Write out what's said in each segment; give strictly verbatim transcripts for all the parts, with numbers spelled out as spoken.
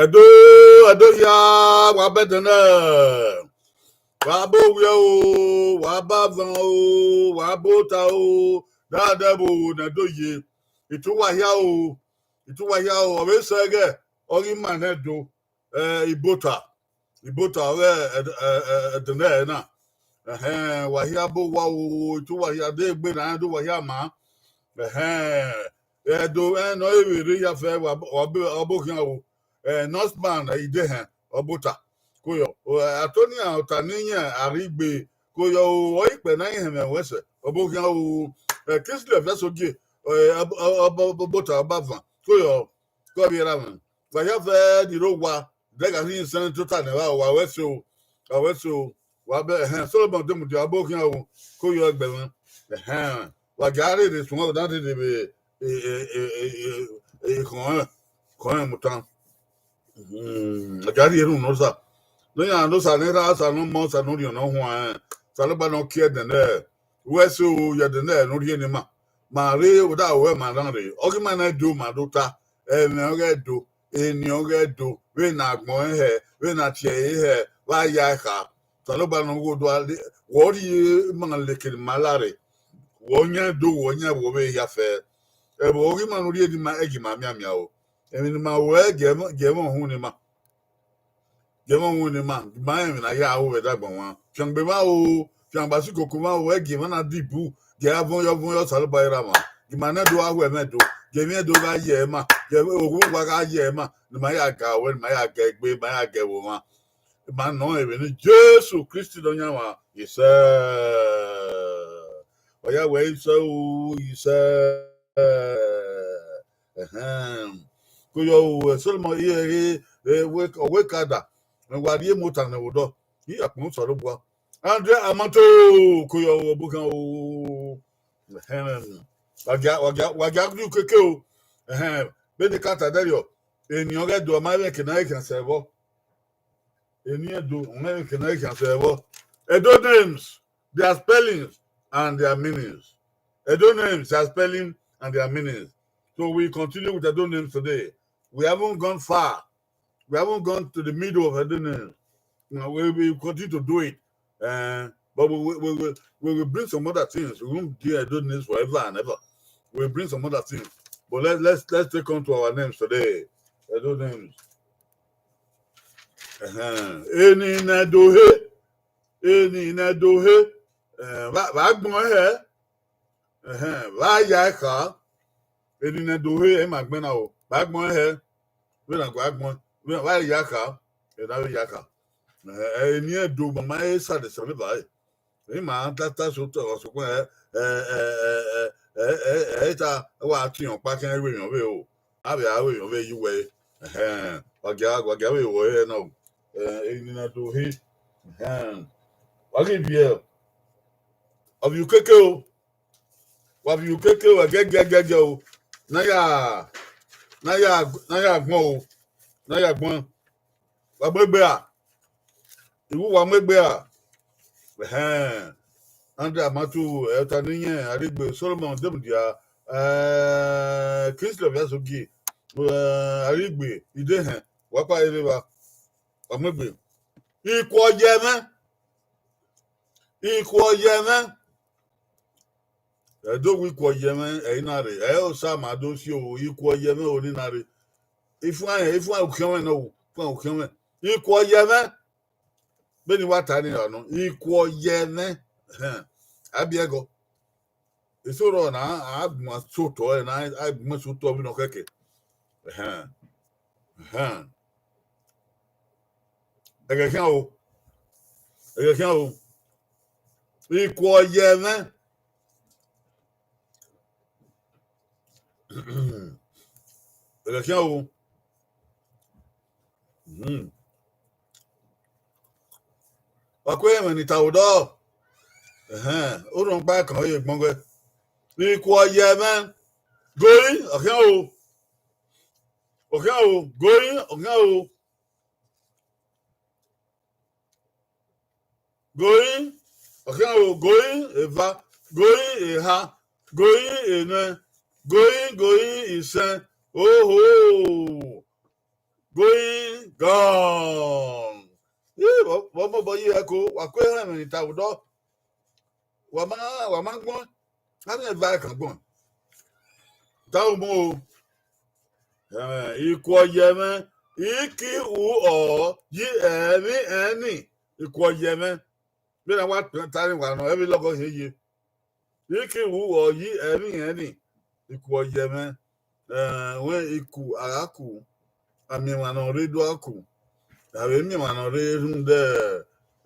Ẹdo, Ẹdo hia, wa bẹdẹ nẹ, wa ba owiẹ o, wa ba avan o, wa ba ota o, dada vbe owo ne Ẹdo ye, itu uwa hia o, itu uwa hia o, ọ vbe sẹ ẹghẹ, ọ ghi ma nẹ Ẹdo, eh, Ibota, Ibota ọghe Ẹdo nẹ na, ẹhẹn, wa hia ba owa o, itu uwa hia de egbe na rẹn do wa hia ma, ẹhẹn, Ẹdo ẹn ne ọ vbe rre ya fẹ, wa ba okhian o, eh, Northman Idehẹn Ọbota, koyọ, Atonia Ọtaniyẹn Arigbe, koyọ o, ọ ikpẹ ne a i hẹnmwẹ ruẹ sẹ, ọ ba okhian o, eh, Kingsley Ọviasogie, eh, Ọbota ọba van, koyọ, kọ vbe ra mwẹ, wa hia fẹ ni rre owa, dẹgha ni sẹn tota nẹ, wa wẹ so, wa wẹ so, wa bẹ, ẹhẹn, Solomon Demudia, ọ ba okhian o, koyọ ẹgbẹ mwẹ, ẹhẹn, wa gia rherhe suẹn, wa na rherhe vbe, eh, eh, eh, eh, eh, khọn ẹn, khọn ẹn mu tan. Hmm, a gia rhie erhunmwu ne Osa. Ne iran ne Osa ne erha, Osa ne ọmọ, Osa ne orhiọn ne ọ huanrẹn, Osanobua ne ọ kie ẹdẹnẹrẹ, wẹ so ye ẹdẹnẹrẹ ne u rhie ne ima. Ma rre, odaro ruẹ ma rhan rre. Ọ ghi ma na do, ma do ta. Ẹmwẹ ọghe Ẹdo, eni ọghe Ẹdo, vbene agbọn ẹre hẹ, vbene a tie ẹre hẹ, vbe a ya ẹre kha. Osanobua ne ọ gho do a le, wẹ ọ rhie ima leke ne ima la rre. Wẹ ọ yan Ẹdo, wẹ ọ yan ẹvbo vbe hia fẹ. Ẹvbo ọghe ima ne u rhie ne ima, ẹgie ima mianmian o. Emwi ne ima ruẹ, gie ẹmwẹ, gie ẹmwẹ uhunmwu ne ima. Gie ẹmwẹ uhunmwu ne ima, gie ima rẹn emwi ne a ya ru vbe ẹdẹ agbọn mwa. Fiangbe mwa o, fiangbe asikoko mwa o, ẹgie emwa na dibu, gie a vọn yọ, vọn yọ, Osanobua i ra mwa. Gie ima nẹ do gha hu ẹmwẹ do, gie emwi Ẹdo gha ye ẹre ma, gie owa gha ye ẹre ma, ne ima ya ga ruẹ, ne ima ya ga egbe, ne ima ya ga ẹvbo mwa. Ima nọ ẹre vbe eni Jesu Kristi Nọyaẹnmwa, isẹ. Ọ ya wẹ isẹ o, isẹ. Ẹhẹn. Koyọ o, Solomon, iye ghe, eh, wẹ, ọ wẹ ka da, wa rhie emota nẹ vbe odọ, I ya kpọnmwẹ Osanobua. Andre Amato, koyọ o, ọbokhan o. Ẹhẹn. Wa gia, wa gia, wa gia gbe ukeke o. Ẹhẹn. Vbene ka ta dẹrriọ, eni ọghe Ẹdo, ọ ma mwẹ eke ne a i khian sẹ vbọ. Eni Ẹdo, ọ ma mwẹ eke ne a i khian sẹ vbọ. Ẹdo names, their spellings and their meanings. Ẹdo names, their spelling and their meanings. So we continue with Ẹdo names today. We haven't gone far. We haven't gone to the middle of Ẹdo names. You know, we, we continue to do it. Uh, but we, we, we, we, we will bring some other things. We won't do Ẹdo names forever and ever. We'll bring some other things. But let, let's, let's take on to our names today. Ẹdo names. Ẹhẹn. Eni ne Ẹdo he. Eni ne Ẹdo he. Eh, vbe, vbe agbọn hẹ. Ẹhẹn, vbe a ya ẹre kha, eni ne Ẹdo he, ẹ ma gbẹn na o, vbe agbọn hẹ, vbene a gua agbọn, vbe a ya kha, ẹ na vbe ya kha. Ẹ, eni Ẹdo ma ma he sa de sẹ vbe ba ẹre. Ẹ ma ta ta so tọ, sokpan ẹ, ẹ, ẹ, ẹ, ẹ, ẹ, ẹ, ẹ ta, ẹ wa tiọn ọkpa khian vbe emwi ọvbehe o. A vbe a vbe emwi ọvbehe ye uwẹ. Ẹhẹn, wa gia, wa gia vbe wọ ẹre na o. Ẹ, eni ne Ẹdo he. Ẹhẹn. Wa ghi viẹ, ọ vbe ukeke o. Wa vbe ukeke o, ẹgẹgẹgẹgẹ o. Na ya, na ya, na ya gbọn o. Na ya gbọn. Wa mu egbe ra? Iwu wa mu egbe ra? Ẹhẹn. Andre Amatu, Ẹtaniyẹn, Arigbe, Solomon, Demudia, eh, Kingsley Ọviasogie, eh, Arigbe, Idehẹn, wa kpa rre evba. Wa mu egbe. Ikuọ ye ẹmwẹ. Ikuọ ye ẹmwẹ. Ẹ do wẹ ikuọ ye ẹmwẹ, ẹ i na rre. Ẹ Osa ma do si o, ikuọ ye ẹmwẹ o ni na rre. Ifuan, ifuan ukhiọnmwẹ nọ, ifuan ukhiọnmwẹ. Ikuọ ye ẹmwẹ. Vbene I wa ta ni ra nọ, ikuọ ye ẹmwẹ. Ẹhẹn. A biẹ ẹgọ. Eso rrọọ na, a gbẹn sotọ ẹre na, a gbẹn sotọ vbe nọ kẹkẹ. Ẹhẹn. Ẹhẹn. Ẹghẹ khian o. Ẹghẹ khian o. Ikuọ ye ẹmwẹ. Ẹghẹ khian o. Mhm. Wa ku ẹmwẹ ni ta odọ. Ẹhẹn, orhọn gba kan ye gbọngbẹ. Ikuọ ye ẹmwẹ. Gori, ọ khian o. Ọ khian o. Gori, ọ khian o. Going, ọkhian o, going eva, going eha, going enẹ, going, going isẹn. Oho. Going gone. Ii, vbe ọ mobọ ye ẹko, wa ku erhẹn mwẹ ni ta vbe odọ. Wa ma, wa ma gbọn. A miẹn eva ẹkan gbọn. Ta umu o. Eh, ikuọ ye ẹmwẹ, iki u ọ yi ẹmwẹ ẹni, ikuọ ye ẹmwẹ. Vbene a wa ta ni wa nọ, ẹvbo lọghọ hie ye. Iki u ọ yi ẹmwẹ ẹni, ikuọ ye ẹmwẹ. Eh, wẹ iku, a gha ku, a miẹn emwa ne ọ rre do a ku. A vbe miẹn emwa ne ọ rre rhunmwuda,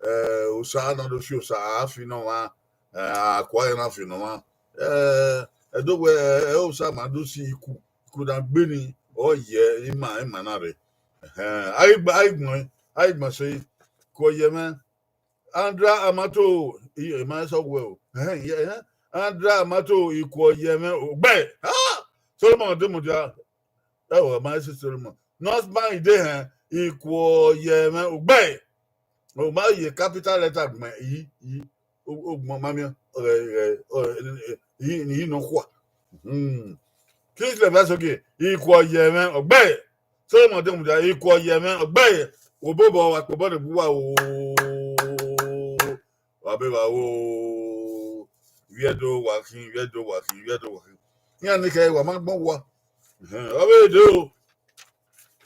eh, osa ne ọ do si osa, a fi nọ ọmwa, eh, a kua ẹre na fi nọ ọmwa. Eh, ẹdẹ wẹ, eh, osa ma do si iku, iku na gbe ni, ọ yẹ ima, ima na rre. Eh, a ghi gba, a ghi gbọn, a ghi gbọn ẹse, ikuọ ye ẹmwẹ. Andra Amato, i, i ma sẹ wẹ o. Eh, yeah, eh. Andra Amato, ikuọ ye ẹmwẹ, ogbẹe. Ah! Solomon de mudia. Ẹ o, ma sẹ Solomon. North Bank de hẹn, ikuọ ye ẹmwẹ, ogbẹe. O ma ye capital letter gbẹn, i, i, o, o gbọn ma miẹn, ọ, ẹ, ẹ, ọ, ẹ, ẹ, i, i nọ khua. Hmm. Kingsley Vẹsogie, ikuọ ye ẹmwẹ, ogbẹe. Solomon de mudia, ikuọ ye ẹmwẹ, ogbẹe. Obobọ wa kpobọ ne gbuwa o. Wa be wa o. Ivbi Ẹdo wa khin, ivbi Ẹdo wa khin, ivbi Ẹdo wa khin. Iran ni khẹ wa ma gbọn wa. Ehẹn, ọ vbe do.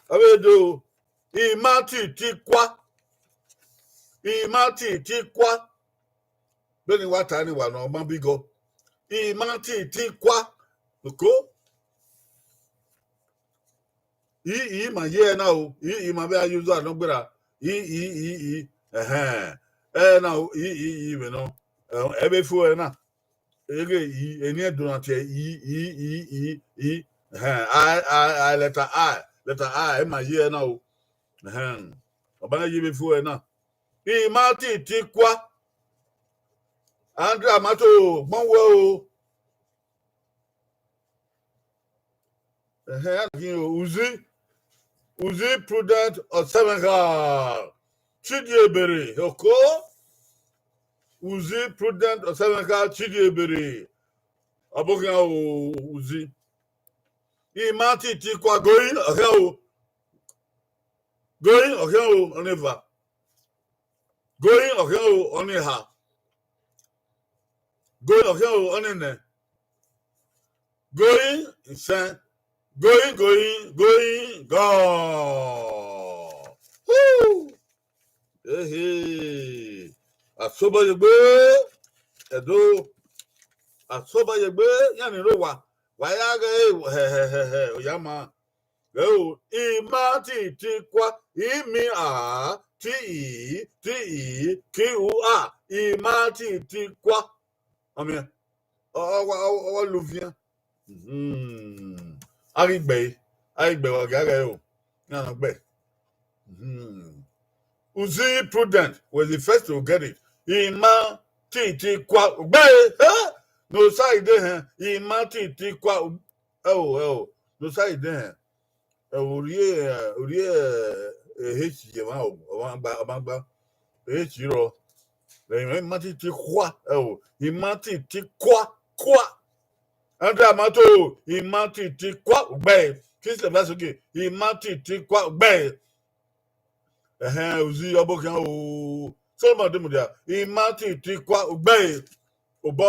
Ọ vbe do. I ma titi kua. I ma titi kua. Vbene I wa ta ni wa nọ, ọ ma bi gọ. I ma titi kua. Oko. I, i ma ye ẹre na o. I, i ma vbe a use a nọ gberra. I, i, i, i. Ẹhẹn. Ẹre na o, i, i, i vbe nọ. Ẹ, ẹ vbe fo ẹre na. Eghe i, eni Ẹdo na tie i, i, i, i, i. Ẹhẹn. I, I, I, letter I. Letter I, ẹ ma ye ẹre na o. Ẹhẹn. Ọ ma na ye vbe fo ẹre na. I ma titi kua. Andra ma to gbọn wẹ o. Ẹhẹn, a ghi Uzi, Uzi Prudent Ọsẹmwẹkha, Chidiebere, oko. Uzi Prudent Ọsẹmwẹkha, Chidiebere. Ọbokhian o, Uzi. I ma titi kua, going, ọkhian o. Going, ọkhian o, ọnii eva. Going, ọkhian o, ọnii eha. Going, ọkhian o, ọnii nẹ. Going, isẹn. Going, going, going, gone. Woo! Ehe. Asobọyegbe. Ẹdo. Asobọyegbe, iran ni rre owa. Wa ya ghe, hẹ, hẹ, hẹ, hẹ, oya ma. Ẹ o, I ma titi kua, I mi a, ti i, ti i, ki u a, I ma titi kua. Ọ miẹn, ọ, ọ wa, ọ, ọ wa luviẹn. Mhm. A ghi gbe ẹre, a ghi gbe ẹre, wa gha ghe ẹre o. Iran nọ gbe. Mhm. Uzi Prudent was the first to get it. I ma titi kua, gbe ẹre, eh? Ne Osa i de hẹn, I ma titi kua, ẹ o, ẹ o, ne Osa i de hẹn. Ẹ o, orhie, ẹ, orhie, ẹ, ehe si ye emwa o, ọ ma gba, ọ ma gba. Ehe si rrọọ. Ẹ, I ma titi kua, ẹ o, I ma titi kua, kua. Andra ma to, I ma titi kua, gbe ẹre. Kingsley Vẹsogie, I ma titi kua, gbe ẹre. Ẹhẹn, Uzi ọbokhian o. Solomon de mudia, I ma titi kua, gbe ẹre. Obọ,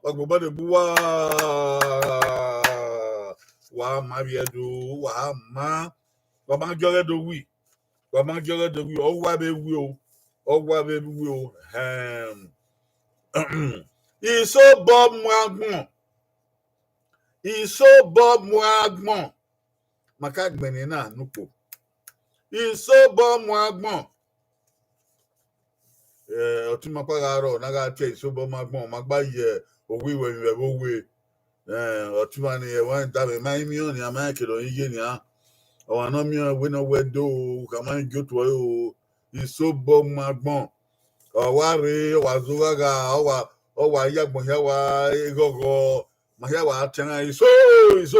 wa gbobọ de gbe uwa. Wa ma vbiẹ do, wa ma. Wa ma gie ọghẹ do wi. Wa ma gie ọghẹ do wi. Ọ wa vbe wi o. Ọ wa vbe wi o. Ẹhẹn. Isobọ mu agbọn. Isobọ mu agbọn. Ma ka gbẹn ne na ne ukpo. Isobọ mu agbọn. Eh, ọtẹn ima kpa gha rrọọ, na gha tie isobọ mu agbọn, ma gba ye owiwẹ vbe owe. Eh, ọtẹn ima ni, ẹmwẹ da vbe ma i miẹn ọnii, a ma rẹn kere ọnii ye nian. Ọmwa ne ọ miẹn wẹ ne ọ wẹ do, ka ma rẹn gie otu ẹre o. Isobọ mu agbọn. Ọ wa rre, ọ wa zo ghagha, ọ wa, ọ wa ya agbọn hia wa ghọghọ. Ma hia wa tian iso, iso,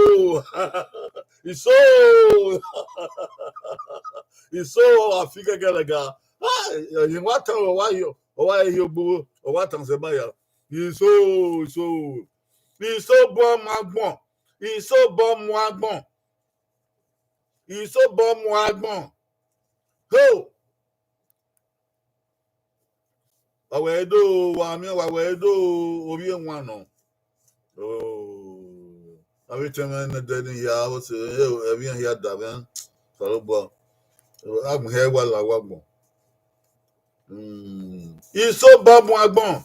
iso, iso, a fi gẹgẹrẹga. Ah, ẹyin wa tẹn wa yọ. Ọ wa he ogbo, ọ wa tan sẹ ba ya. Iso, iso. Isobọ mu agbọn. Isobọ mu agbọn. Isobọ mu agbọn. Ho! Wa wẹ do, wa miẹn, wa wẹ do, ovbi ewan nọ. Oh, avbe etẹn mwẹ ne ẹdẹ ni hia, avbe ọse, ẹvbi iran hia da mwẹ, Osanobua. Agbọn hia wa la wa agbọn. Mm. Isobọ mu agbọn.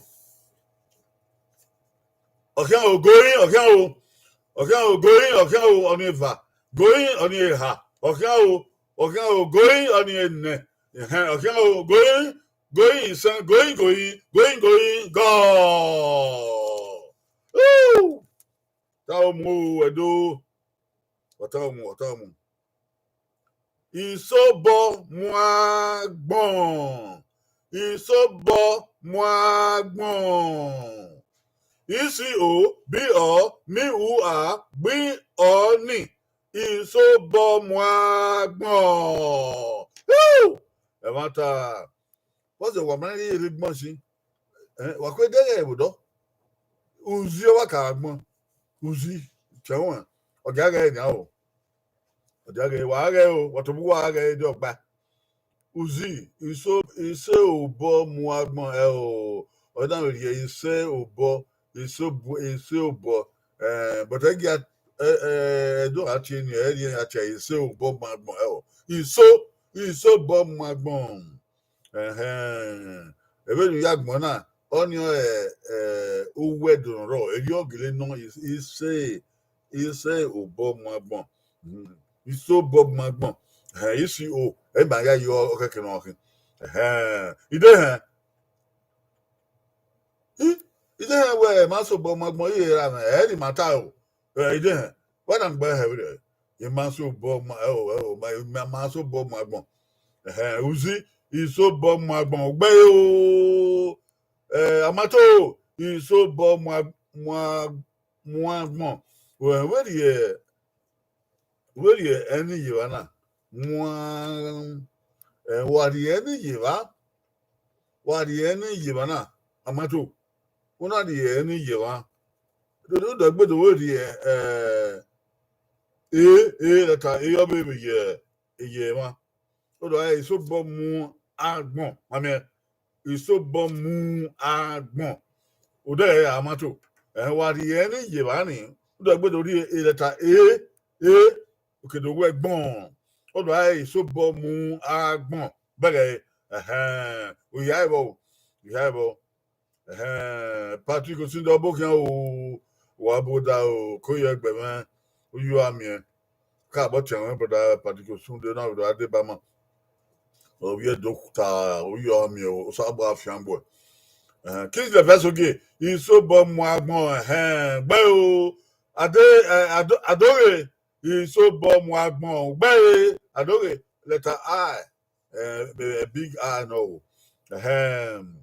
Ọ khian o, goyin, ọ khian o. Ọ khian o, goyin, ọ khian o, ọni eva. Goyin, ọni eha. Ọ khian o, ọ khian o, goyin, ọni enẹ. Ẹhẹn, ọ khian o, goyin, goyin, isẹn, goyin, goyin, goyin, goyin, gọọ. Woo! Ta omu o, Ẹdo. Wa ta omu, wa ta omu. Isobọ mu agbọn. Isobọ mu agbọn. Isi o, bi ọ, mi u a, gbi ọ ni. Isobọ mu agbọn. Woo! Ẹmwata. Vbọzẹ wa ma rẹn ghi rre gbọn sin? Eh, wa kue dẹghẹ vbe odọ. Uzi ọ wa ka agbọn. Uzi, tẹn wan. Ọ dia ghẹ nian o. Ọ dia ghẹ, wa ghẹ o, wa tobọ uwa ghẹ de ọgba. Uzi, iso, ise obọ mu agbọn ẹ o. Ọ na vbe rhie ise obọ, ise obọ, ise obọ. Eh, but ẹ gia, eh, eh, Ẹdo gha tie ni, ẹ rhie ya tie ise obọ mu agbọn ẹ o. Iso, ise obọ mu agbọn. Ẹhẹn. Ẹvbo ne u ya gbọn na, ọnii ọre, eh, uwu Ẹdo ne ọ rrọọ, erriọ ọ gele nọ ise, ise obọ mu agbọn. Mm, ise obọ mu agbọn. Ẹhẹn, isi o, ẹ ma ya yọ ọkẹkẹ ne ọ khin. Ẹhẹn, idehẹn. I, idehẹn wẹ, ma ise obọ mu agbọn, iye ra mwẹ, ẹ ni ma ta o. Eh, idehẹn, wa na gbe hẹ vberriọ. I ma ise obọ mu, ẹ o, ẹ o, ma, ma, ma ise obọ mu agbọn. Ẹhẹn, uzi, ise obọ mu agbọn, ugbẹre o. Eh, amato, ise obọ mu a-, mu a-, mu agbọn. Wẹ, wẹ rhie, wẹ rhie ẹne iye evba na. Mu a-, eh, wa rhie ẹne iye evba. Wa rhie ẹne iye evba na, amato. U na rhie ẹne iye evba. Do, do, do, egbe do vbe rhie, eh, e, e, lẹta e ọ vbe vbe ye, ye emwa. Ọ do a ise obọ mu agbọn, ma miẹn, ise obọ mu agbọn. Odẹ ẹre amato. Ẹ wa rhie ẹne iye evba ni, u do egbe do rhie e lẹta e, e, oke do wẹ gbọn. Ọ do a ise obọ mu agbọn. Bẹghe, ẹhẹn, oya ẹvbo, oya ẹvbo. Ẹhẹn, Patrick Osunde ọbokhian o, wa boda o, ko ye ẹgbẹ mwẹ, u yo a miẹn. Ka bọ tian mwẹ brother Patrick Osunde na vbe do a deba ma. Ovbi Ẹdo okuta, u yo a miẹn o, Osanobua fian gbuẹ. Ẹhẹn, Kingsley Vẹsogie, ise obọ mu agbọn, ẹhẹn, gbe o, Ade, eh, Ado-, Adoghe, ise obọ mu agbọn, gbe e, Adoghe, letter I. Eh, eh, big I nọ o. Ẹhẹn.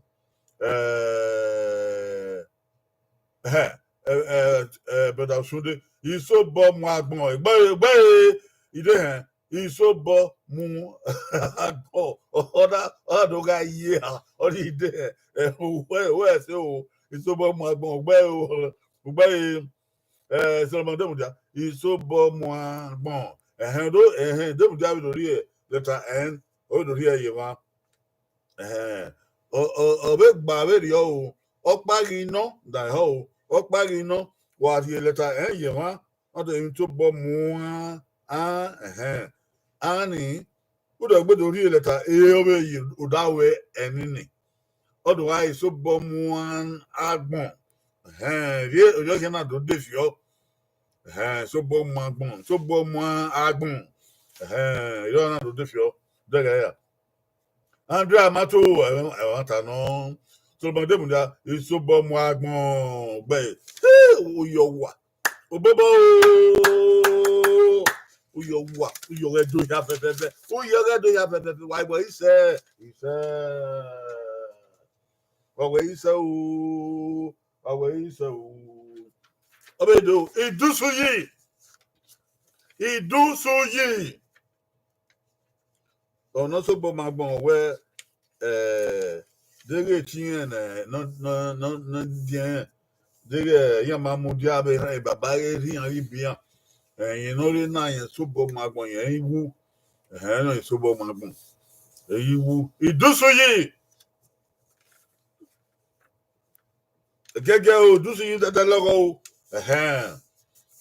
Eh, ẹhẹn. Eh, eh, eh, brother Osunde, ise obọ mu agbọn, gbe, gbe, idehẹn, ise obọ mu agbọn, ọ na, ọ na do gha ye ha, ọ ni idehẹn, eh, wẹ, wẹ se o, ise obọ mu agbọn, gbe o, gbe, eh, Solomon Demudia, ise obọ mu agbọn. Ẹhẹn, do, ẹhẹn, Demudia vbe do rhie letter N, ọ vbe do rhie ye emwa. Ẹhẹn. Ọ, ọ, ọ vbe gba vberriọ o, ọkpa ghi nọ, da ehọ o, ọkpa ghi nọ, wa rhie letter N ye emwa, ọ do emwi tobọ mu an, an, ẹhẹn. An ni, u do gbe do rhie letter E, ọ vbe ye odaro ẹnini. Ọ do gha ise obọ mu an agbọn. Ẹhẹn, rhie, oyọ khian na do de fiọ. Ẹhẹn, ise obọ mu agbọn, ise obọ mu an agbọn. Ẹhẹn, oyọ na do de fiọ. Dẹghẹ ya. Andrea Mato, ẹmwata nọ. Solomon Demudia, ise obọ mu agbọn gbe. Hey, uyọ wa. Obobo o. Uyọ wa, uyọ ghẹ do hia fẹfẹfẹ. Uyọ ghẹ do hia fẹfẹfẹ. Wa wẹ isẹ, isẹ. Wa wẹ isẹ o. Wa wẹ isẹ o. Ọbẹ do, idusu yi. Idusu yi. Ọ nọ ise obọ mu agbọn wẹ, eh, deghẹ etiẹn ne, ne, ne, ne, ne diẹn, deghẹ iran ma mudia vbe erhan baba ghe rhian ghi bian. Ẹyin ne ọ rre na, rẹn sobọ mu agbọn, rẹn i wu. Ẹhẹn, rẹn sobọ mu agbọn, rẹn i wu. Idusuyi. Gẹgẹ o, Idusuyi dada lọghọ o. Ẹhẹn.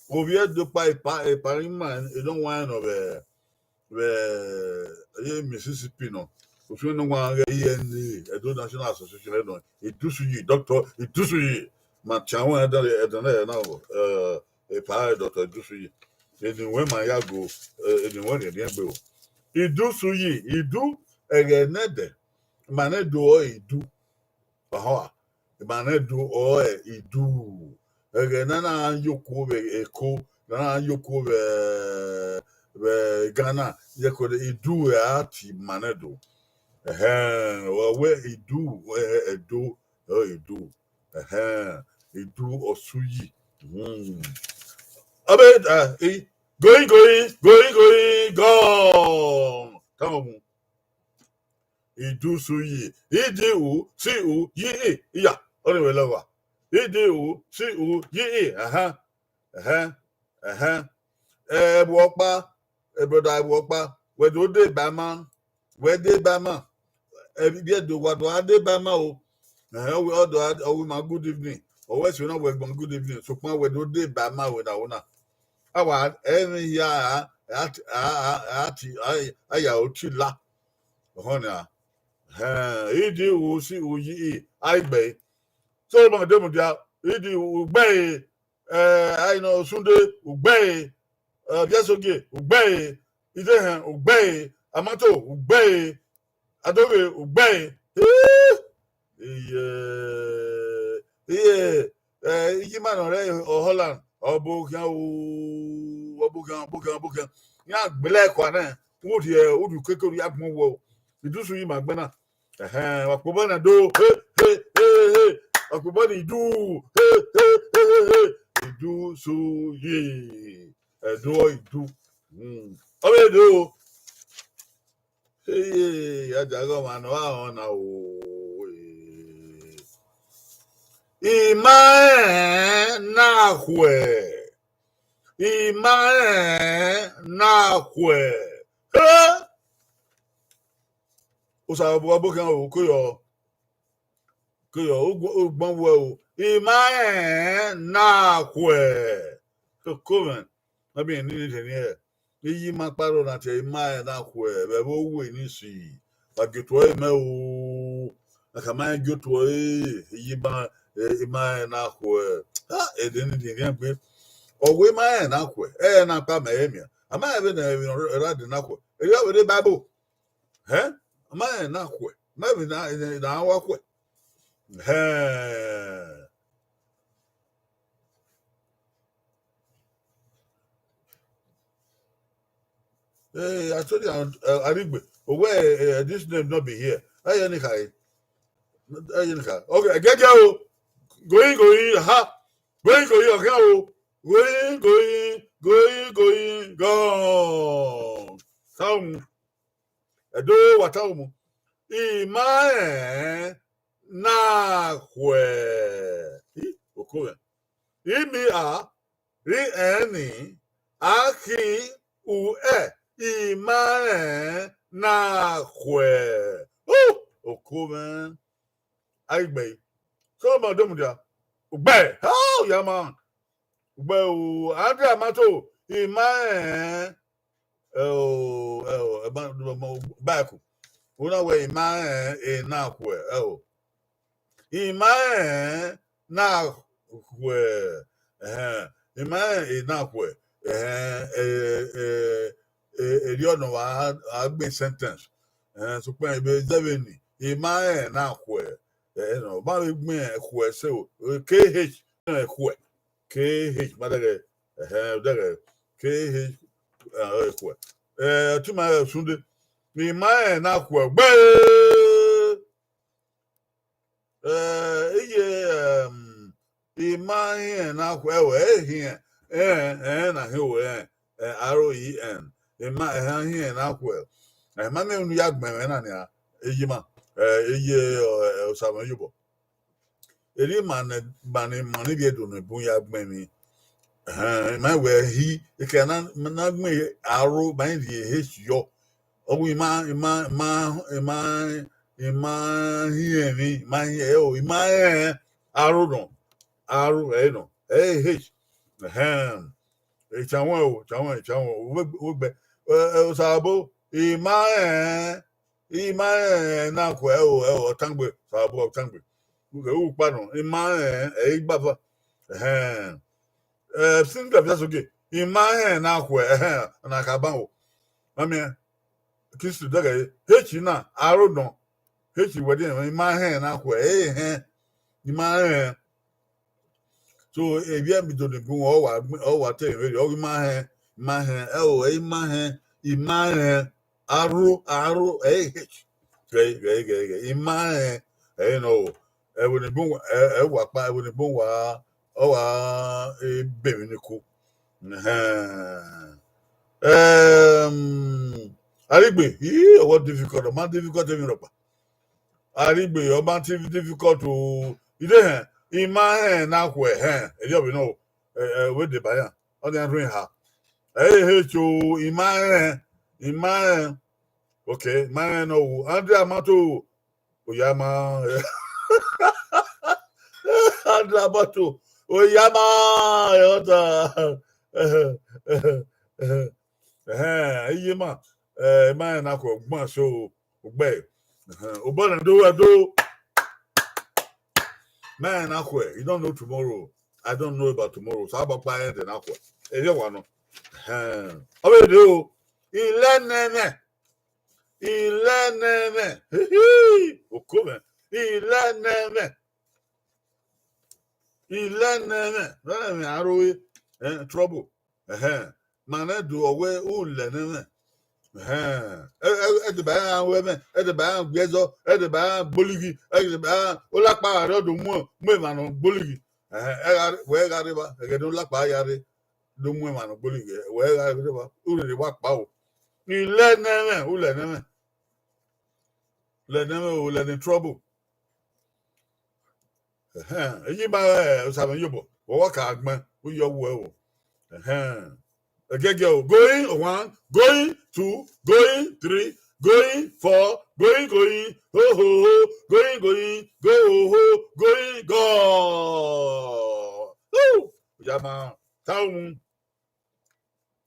Ovbi Ẹdo kpa epa, epa ni ma, e nọ wa nọ vbe, vbe, ye Mississippi nọ. Otu ne wa ghe E N A, Edo National Association nọ. Idusuyi, Doctor Idusuyi. Ma tian wẹ ẹdẹ, ẹdẹ na, eh, epa Doctor Idusuyi. Eni wẹ ma ya go, eh, eni wẹ rhiẹnrhiẹn gbe o. Idusuyi, Idu, ẹghẹ nẹdẹ, ma nẹ do ọ Idu. Ọhọ, ma nẹ do ọ Idu. Ẹghẹ ne a na yo okuo vbe Eko, ne a na yo okuo vbe, vbe Ghana, ye ko Idu a ti ma nẹ do. Ẹhẹn, ọ wẹ Idu, eh, Ẹdo, ọ Idu. Ẹhẹn, Idu Ọsuyi. Hmm. Ọbe, eh, i, going, going, going, going, gone. Come on. Idusuyi, I D U C U Y I. Iya, ọni wẹ lọghọ. I D U C U Y I. Ẹhẹn, ẹhẹn, ẹhẹn. Eh, Ẹvbo Ọkpa, eh, brother Ẹvbo Ọkpa, wẹ do deba ma, wẹ deba ma. Eh, vbe Ẹdo wa do a deba ma o. Ẹhẹn, ọ wẹ, ọ do a, ọ wẹ ma good evening. Ọ wẹ sẹ na wẹ gbọn good evening. Sokpan wẹ do deba ma wẹ na, wẹ na. Awa, ẹmwẹ hia, a, a, a, a, a ti, a, a ya oti la. Ọhọn nia. Ẹhẹn, I D U C U Y I, a i gbe. So, ma de mudia, I D U, ugbẹn e, eh, a i nọ Osunde, ugbẹn e, eh, Viesogie, ugbẹn e, Idehẹn, ugbẹn e, Amato, ugbẹn e, Adoghe, ugbẹn e. Iye, iye, eh, iyima nọ rre ọ Holland, ọ bu khian o, ọ bu khian, ọ bu khian, ọ bu khian. Iran gbele ẹkua nẹ, u rhie, u rhie ukeke, u rhie agbọn wọ, Idusuyi ma gbẹn na. Ẹhẹn, wa kpobọ na do, he, he, he, he. Wa kpobọ na Idu, he, he, he, he, he. Idusuyi, Ẹdo Idu. Hmm. Ọ vbe do. Hey, a dia ghe ọmwa ne ọ gha rẹn ọna o. I ma rẹn na khuẹ. I ma rẹn na khuẹ. He! Osa ọbokhan o, ko yọ. Ko yọ, ugbọn wẹ o. I ma rẹn na khuẹ. Ko mwẹ, ma bi ni ni rhie. Iye ima kpa rrọọ na tie, I ma rẹn na khuẹ, vbe ẹvbo uwu ni si. Wa gie otuẹ mẹ o. A khama rẹn gie otuẹ, iye ima, eh, I ma rẹn na khuẹ. Ha, ẹdẹ ni rhiẹnrhiẹn gbe. Ọ wẹ I ma rẹn na khuẹ, ẹ na kpa mẹ ẹre miẹn. A ma rẹn vbene emwi ne ọ ra dee na khuẹ. Erriọ vbe rre Bible. Hẹ? A ma rẹn na khuẹ. Ma vbe na, na wa khuẹ. Hẹ. Hey, I told you, uh, Arigbe, oh, where, uh, this name not be here. Hey, anyhow, hey, anyhow. Okay, I get you. Going, going, ha. Going, going, okay, oh. Going, going, going, going, gone. Come. Ẹdo wa ta umu. I ma rẹn na khuẹ. I, oko mwẹ. I mi a, rri ẹn ni, a khi u ẹ, I ma rẹn na khuẹ. U, oko mwẹ. A ghi gbe ẹre. So ma do mudia. Ugbẹ, how, ya ma. Ugbẹ o, Andrea Mato, I ma rẹn, ẹ o, ẹ o, ẹ ma, ma, ma, back. Una wẹ I ma rẹn, e na khuẹ, ẹ o. I ma rẹn na khuẹ, ẹhẹn, I ma rẹn e na khuẹ, ẹhẹn, ẹ, ẹ, ẹ, erriọ nọ wa a gbe sentence. Ẹhẹn, sokpan ebe zẹvbe ni, I ma rẹn na khuẹ, ẹ, nọ, ma vbe gbẹn khuẹ ẹse o, K H, ẹ, khuẹ. K H, ma dẹghẹ, ẹhẹn, dẹghẹ, K H, ẹ, khuẹ. Ẹ, ọtẹn ma rẹn Osunde, I ma rẹn na khuẹ gbe. Ẹ, iye, ẹm, I ma rẹn na khuẹ, ẹ, wẹ, ẹ, hiẹn, ẹ, ẹ, na hiẹn wẹ, ẹ, ẹ, R O E N. I ma, ẹ, ẹ, hiẹn na khuẹ. Ẹ, ma miẹn unu ya gbẹn mwẹ na nia, iye ima. Ẹ, eye, ọ, ẹ, Osamẹ Iyobọ. Erriọ ima ne, ima ne, ima ne rhie do ne bun ya gbẹn emwi. Ẹhẹn, ima wẹ hi, ekẹ na, na gbẹn aro, ima rhie H yọ. Ọ wẹ ima, ima, ima, ima, ima hiẹn emwi, ima hiẹn, ẹ o, ima rẹn aro nọ. Aro, ẹ nọ, ẹ H. Ẹhẹn. Echanwẹ o, chanwẹ, chanwẹ o, uwegbe, uwegbe. Ẹ, ẹ, Osabo, ima rẹn, ima rẹn na khuẹ, ẹ o, ẹ o, ọtangbe, Osabo, ọtangbe. Uke ukpa nọ, ima rẹn, ẹ i gbava. Ẹhẹn. Ẹ, since the first, okay, ima rẹn na khuẹ, ẹhẹn, na ka ban o. Mami, Kingsley dẹghe, H na, aro nọ, H wẹ de, ima rẹn na khuẹ, ẹ hẹn, ima rẹn. So, evbi ẹmwẹ do ni bun, ọ wa, ọ wa te emwi rhie, ọ ghi ima hẹn, ima hẹn, ẹ o, ẹ ima hẹn, ima hẹn, aro, aro, ẹ H. Ghe, ghe, ghe, ghe, ima hẹn, ẹ nọ o. Ẹvbo ni bun, ẹ, ẹ wa kpa, ẹvbo ni bun wa, ọ wa, e, be emwi ni ku. Ẹhẹn. Ẹm, Arigbe, ii, ọ wa difficult, ọ ma difficult emwi rhọkpa. Arigbe, ọ ma te difficult o. I de hẹn, ima hẹn na khuẹ hẹn, erriọ vbe nọ o, ẹ, ẹ, wẹ deba iran, ọ nian rhuẹn eha. Ẹ i he cho, ima hẹn, ima hẹn. Okay, ima hẹn nọ o. Andrea Mato, Oyama. Andrea Mato, Oyama, ẹ, ọta. Ẹhẹn, iye ma, ẹ, ima hẹn na khuẹ ọgbọn so. Ugbẹ. Ẹhẹn, obọ nẹ do, ẹ do. Ima hẹn na khuẹ, you don't know tomorrow. I don't know about tomorrow. So, abakpa ẹdẹ na khuẹ. Erriọ wa nọ. Ẹhẹn. Ọ vbe de o. Ilẹnẹmwẹ. Ilẹnẹmwẹ. Hihi. Oko mwẹ. Ilẹnẹmwẹ. Ilẹnẹmwẹ. Ilẹnẹmwẹ aro, eh, trouble. Ẹhẹn. Ma nẹ do ọ wẹ u lẹ nẹ mwẹ. Ẹhẹn. Ẹ, ẹ, ẹdẹ ba iran ru ẹmwẹ, ẹdẹ ba iran gbe ẹzọ, ẹdẹ ba iran gbolighi, ẹdẹ ba iran olakpa gha rre, ọ do mu, mu emwa ne ọ gbolighi. Ẹhẹn, ẹ gha, wẹ gha rre evba, ẹghẹ ne olakpa ya rre, do mu emwa ne ọ gbolighi, wẹ gha rre evba, u rere wa kpa o. Ilẹnẹmwẹ, u lẹ nẹ mwẹ. Lẹ nẹ mwẹ o, lẹ ne trouble. Ẹhẹn, eyi ma, ẹ, Osamẹ Iyobọ, wẹ wa ka gbẹn, u yọ wẹ o. Ẹhẹn. Ẹgẹgẹ o, going one, going two, going three, going four, going, going, ho, ho, ho, going, going, go, ho, ho, going, go. Woo! Oyama, ta umu.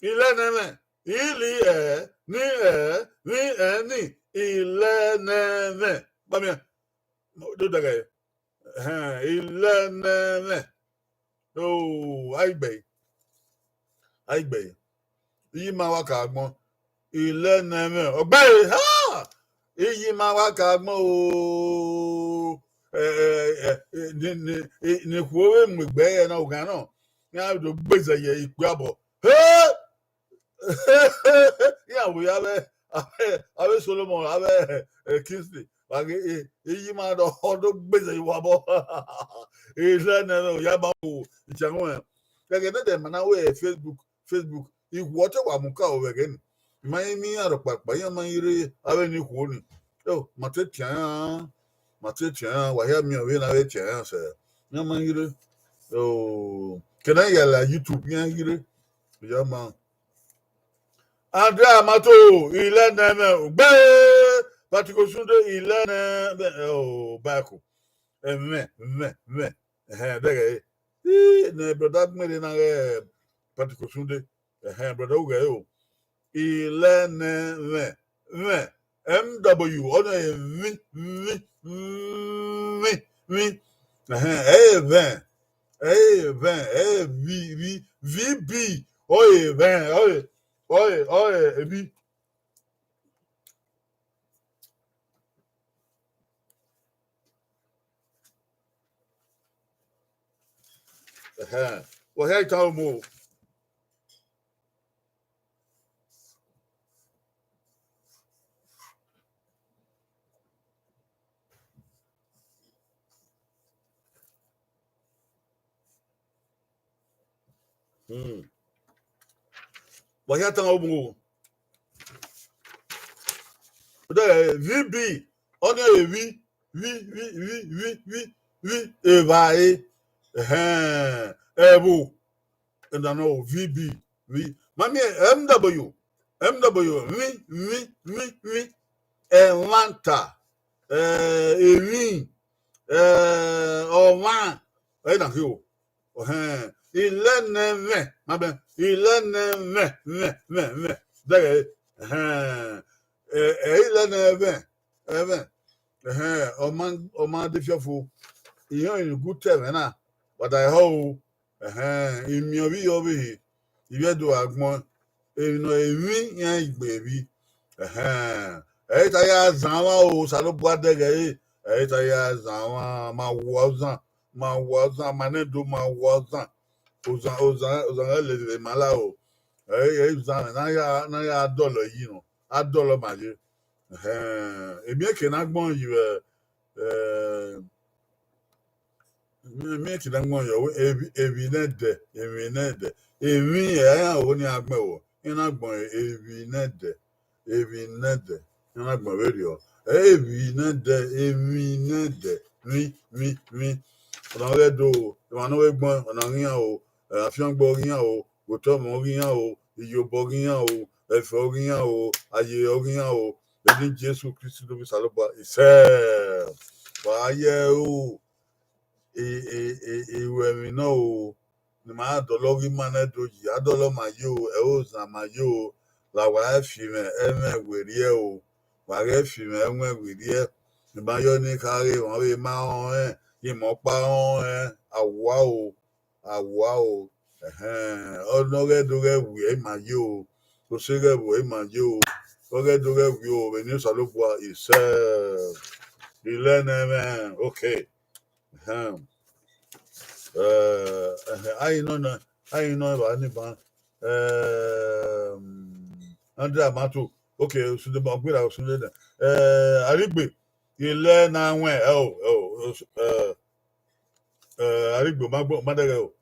Ilẹnẹmwẹ, ili ẹ, ni ẹ, ni ẹ ni, ilẹnẹmwẹ. Bamiẹn, do dẹgẹ. Ẹhẹn, ilẹnẹmwẹ. O, a i gbe ẹre. A i gbe ẹre. Iye ima wa ka agbọn. Ilẹnẹmwẹ. Ọ gbe ẹre. Ha! Iye ima wa ka agbọn o. Ẹ, ẹ, ẹ, ẹ, ni, ni, ẹ, ne ikhuo vbe mu egbe ẹre na, oghan nọ, iran do gbezẹ ye ikpia obọ. He! Iran vbe ya vbe, avbe, avbe Solomon, avbe, eh, Kingsley, wa ghe, eh, iye ima do, ọ do gbezẹ ye uwa obọ. Ilẹnẹmwẹ, Oyama o, ichẹ ruẹn. Ẹghẹ ne ẹdẹ ma na wẹ Facebook, Facebook, ikhuo ọte wa mu ka o vbe ẹghẹ ni. I ma i miẹn iran rhọkpa kpa, iran ma i rre avbe ne ikhuo ni. Eo, ma te tian iran, ma te tian iran, wa hia miẹn vbene a vbe tian iran sẹ. Iran ma i rre. Eo, kene iran ya la YouTube, iran i rre. Oyama. Andrea Mato, ilẹnẹmwẹ, ogbe, Patrick Osunde, ilẹnẹmwẹ, o, Bible. Ẹmwẹ, ẹmwẹ, ẹmwẹ. Ẹhẹn, dẹghe. Ii, ne brother gbẹn rre na ghe Patrick Osunde. Ẹhẹn, brother, u ghẹ o. Ilẹnẹmwẹ, mwẹ, M W, ọ nọ ẹmwẹ, mwẹ, mwẹ, mwẹ. Ẹhẹn, ẹ i re vẹn, ẹ i re vẹn, ẹ i re vi, vi, V B, ọ i re vẹn, ọ i re, ọ i re, ọ i re vi. Ẹhẹn. Wa hia itan omo. Hmm. Wa hia itan omo. Dẹ, V B, Ọnii evbi, vbi, vbi, vbi, vbi, vbi, vbi, evbare, ẹhẹn, ẹvbo, ẹna nọ, V B, vbi. Ma miẹn M W, M W, vbi, vbi, vbi, vbi, ẹmwata, eh, emwi, eh, ọmwa, ẹ na khin o. Ẹhẹn, ilẹnẹmwẹ, ma bẹ, ilẹnẹmwẹ, mwẹ, mwẹ, mwẹ. Dẹghẹ, ẹhẹn, ẹ, ẹ, ilẹnẹmwẹ, ẹmwẹ, ẹhẹn, ọ ma, ọ ma de fiọfo. Irẹn ọnii gu te ẹmwẹ na, wa da hẹ o. Ẹhẹn, I miẹn ovbi ye ọvbehe, ivbi Ẹdo gha gbọn, emwi nọ emwi iran gbe vbi. Ẹhẹn, ẹ i ta ya zan mwa o, Osanobua dẹghẹ ẹre, ẹ i ta ya zan mwa, ma wa ozan, ma wa ozan, ma nẹ do ma wa ozan. Ozan, ozan, ozan ghẹ lele ma la o. Ẹ, ẹ, ozan na ya, na ya dọlọ yi nọ, a dọlọ ma ye. Ẹhẹn, emwi eke na gbọn yi vbe, eh, emwi eke na gbọn yi, evbi, evbi nẹdẹ, emwi nẹdẹ, emwi ẹre iran ho ne iran gbẹn vbọ, iran na gbọn evbi nẹdẹ, evbi nẹdẹ, iran na gbọn vberriọ, evbi nẹdẹ, emwi nẹdẹ, vbi, vbi, vbi. Ọna ghẹ do, emwa ne ọ vbe gbọn, ọna ghi iran o, afiangbe ọ ghi iran o, otọmọ ọ ghi iran o, iyobọ ọ ghi iran o, ẹfe ọ ghi iran o, aye ọ ghi iran o, vbe eni Jesu Kristi ne ovbi Osanobua, isẹ. Wa ye o, e, e, e, e, ru ẹmwẹ nọ o, ne ima dọlọ ghi ma nẹ do yi, a dọlọ ma ye o, ẹ i ozan ma ye o, la wa ghẹ fi mwẹ ẹmwẹ werriẹ o, wa ghẹ fi mwẹ ẹmwẹ werriẹ, ne ima yọ ne I kha ghe emwa vbe ma rọnrẹn, ye ima ọkpa rọnrẹn, a wa o, a wa o, ẹhẹn, ọ ne ọ ghẹ do ghẹ wiẹ ima ye o, ose ghẹ vbo ima ye o, ọ ghẹ do ghẹ wiẹ o, vbe eni Osanobua isẹ, ilẹnẹmwẹ, okay. Ẹhẹn. Eh, ẹhẹn, a i nọ na, a i nọ evba ni ban. Eh, Andrea Mato, okay, Osunde ma gbera Osunde na. Eh, Arigbe, ilẹnẹmwẹ, ẹ o, ẹ o, eh, eh, Arigbe, ma gbọ, ma dẹghẹ o,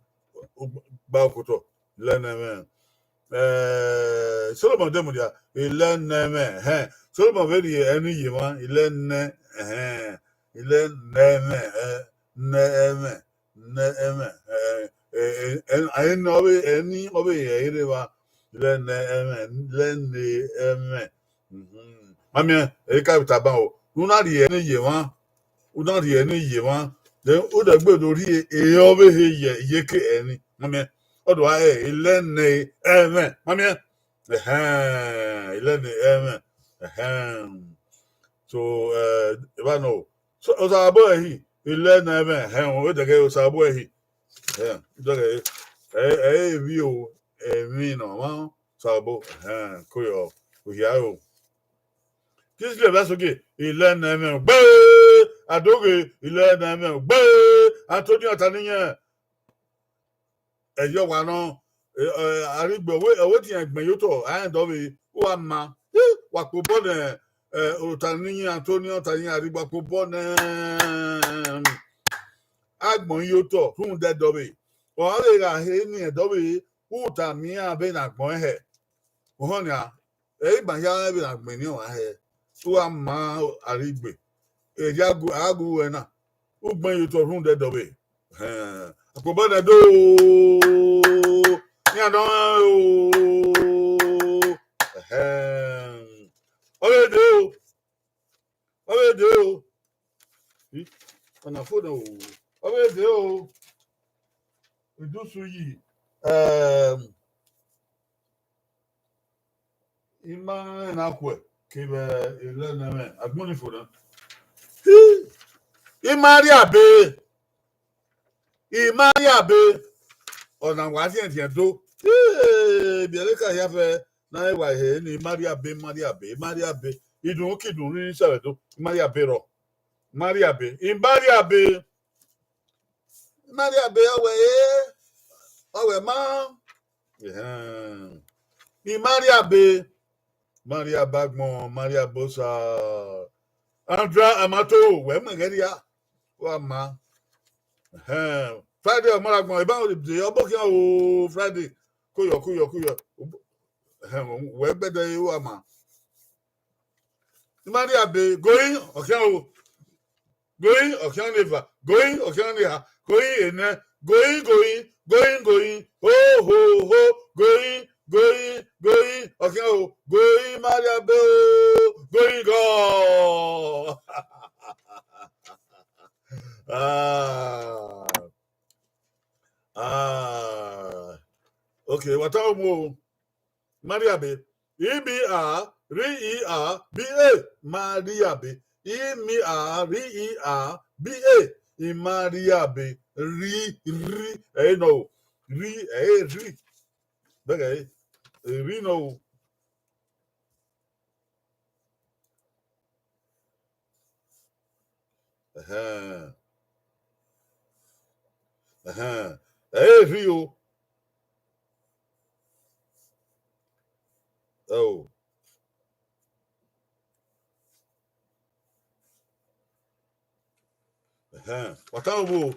gba okotọ, ilẹnẹmwẹ. Eh, Solomon de mudia, ilẹnẹmwẹ, ẹhẹn. Solomon vbe rhie ẹni ye emwa, ilẹnẹ, ẹhẹn. Ilẹnẹmwẹ, eh, nẹmwẹ, nẹmwẹ, eh, eh, eh, eh, ẹni ọ vbe, ẹni ọ vbe rhie ẹre vba, ilẹnẹmwẹ, ilẹnẹmwẹ. Mhm. Ma miẹn, ẹ i ka vbe tama o. Ne u na rhie ẹni ye emwa, u na rhie ẹni ye emwa, then u dẹ gbe do rhie e ọvbehe ye iyeke ẹni. Ma miẹn, ọ do a ẹ, ilẹnẹmwẹ. Ma miẹn, ẹhẹn, ilẹnẹmwẹ. Ẹhẹn. So, eh, evba nọ o. So, Osanobua ẹhi, ilẹnẹmwẹ, ẹhẹn, u dẹghẹ Osanobua ẹhi. Ẹhẹn, u dẹghẹ, ẹ, ẹ, evbi o, emwi nọ mwa, Osanobua, ẹhẹn, ko yọ, u hia o. Kingsley Vẹsogie, ilẹnẹmwẹ gbe, Adoghe, ilẹnẹmwẹ gbe, Anthony Ọtaniyan, ẹyọ wa nọ, eh, eh, Arigbe, ọ wẹ, ọ wẹ tiẹn gbẹn ye otọ, a rẹn dọ vbe, u wa ma, eh, wa kpobọ nẹ, eh, Ọtaniyan, Anthony Ọtaniyan, Arigbe, wa kpobọ nẹ, agbọn ye otọ rhunmwuda ẹdọvbe, ọ gha vbe gha he ni ẹdọvbe, u ta miẹn iran vbene agbọn hẹ. Ohọn nia, ẹ i ma hia mwẹ vbene agbọn ni ọmwa hẹ, u gha ma Arigbe, erriọ a gu, a gu ruẹ na, u gbẹn ye otọ rhunmwuda ẹdọvbe. Ẹhẹn, akpobọ nẹ do, iran nọ o. Ẹhẹn, ọ vbe dee o, ọ vbe dee o. Ih, ọna fo nẹ o, ọ vbe dee o. Idusu yi, ẹm, I ma rẹn na khuẹ kevbe ilẹnẹmwẹ, agbọn ni fo na. Ih, I ma rhie abe, I ma rhie abe, ọna wa rhiẹnrhiẹn do. Ih, biẹ vbe ka hia fẹ, na ẹ wa he ni, I ma rhie abe, I ma rhie abe, I ma rhie abe. Idunmwu ke idunmwu ni sẹ vbe do, I ma rhie abe rrọọ. I ma rhie abe, I ma rhie abe. I ma rhie abe, ọ wẹ e, ọ wẹ ma. Ẹhẹn. I ma rhie abe, I ma rhie abe agbọn, I ma rhie abe osa. Andra Amato, wẹ mẹ ghẹ rhia, wa ma. Ẹhẹn. Friday, ọ ma rre agbọn, eba de ọbọ khian o, Friday. Koyọ, koyọ, koyọ. Ẹhẹn, wẹ gbẹdẹ, wa ma. I ma rhie abe, going, ọ khian o. Going, ọ khian ne eva. Going, ọ khian ne eha. Going, enẹ. Going, going, going, going. Ho, ho, ho. Going, going, going. Ọ khian o. Going, ma rhie abe o. Going, go. Ah. Ah. Okay, wa ta mu o. Ma rhie abe. I mi a, rhi i a, bi e. Ma rhie abe. I mi a, rhi i a, bi e. I ma rhie abe. Rhi, rhi. Ẹ i nọ o. Rhi, ẹ i rhi. Bẹghe, ẹ i rhi nọ o. Ẹhẹn. Ẹhẹn. Ẹ i rhi o. Ẹ o. Ẹhẹn. Wa ta mu o.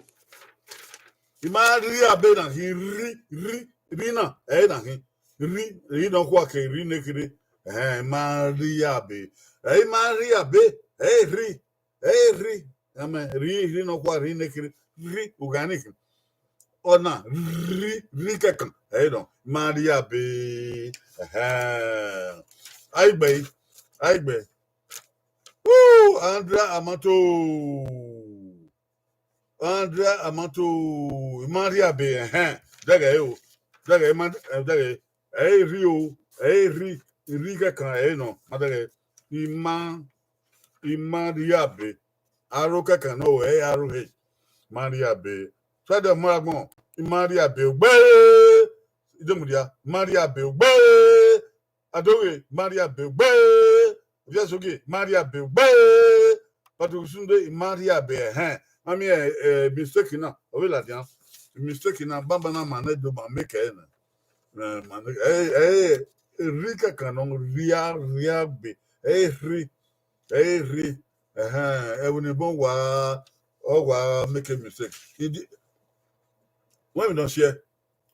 I ma rhie abe na khin, rhi, rhi, rhi na, ẹ i na khin. Rhi, rhi nọkhua ke rhi nekherhe. Ẹhẹn, I ma rhie abe. Ẹ i ma rhie abe, ẹ i rhi, ẹ i rhi. Amẹ, rhi, rhi nọkhua, rhi nekherhe, rhi, u gha ni khin. Ọna, rhi, rhi kẹkan, ẹ i nọ, I ma rhie abe. Ẹhẹn. Aigbe, aigbe. Woo, Andrea Amato. Andrea Amato, I ma rhie abe, ẹhẹn. Dẹghẹ o. Dẹghẹ, I ma, eh, dẹghẹ. Ẹ i rhi o, ẹ i rhi, I rhi kẹkan, ẹ i nọ. Ma dẹghẹ. I ma, I ma rhie abe. Aro kẹkan nọ, ẹ i aro he. Ma rhie abe. Friday ọmọ agbọn, I ma rhie abe ogbe. Idemudia, I ma rhie abe ogbe. Adoghe, I ma rhie abe ogbe. Vyasogie, I ma rhie abe ogbe. Patrick Sunday, I ma rhie abe, ẹhẹn. Ma miẹn, eh, mistake na, ọ vbe ladian. Mistake na, banbanna ma nẹ do ma make ẹre nẹ. Eh, ma nẹ, eh, eh, rhi kẹkan nọ, rhie, rhie abe. Ẹ i rhi, ẹ i rhi. Ẹhẹn, ẹvbo ni bọ wa, ọ wa make a mistake. Idi, wẹ mi nọ siẹ,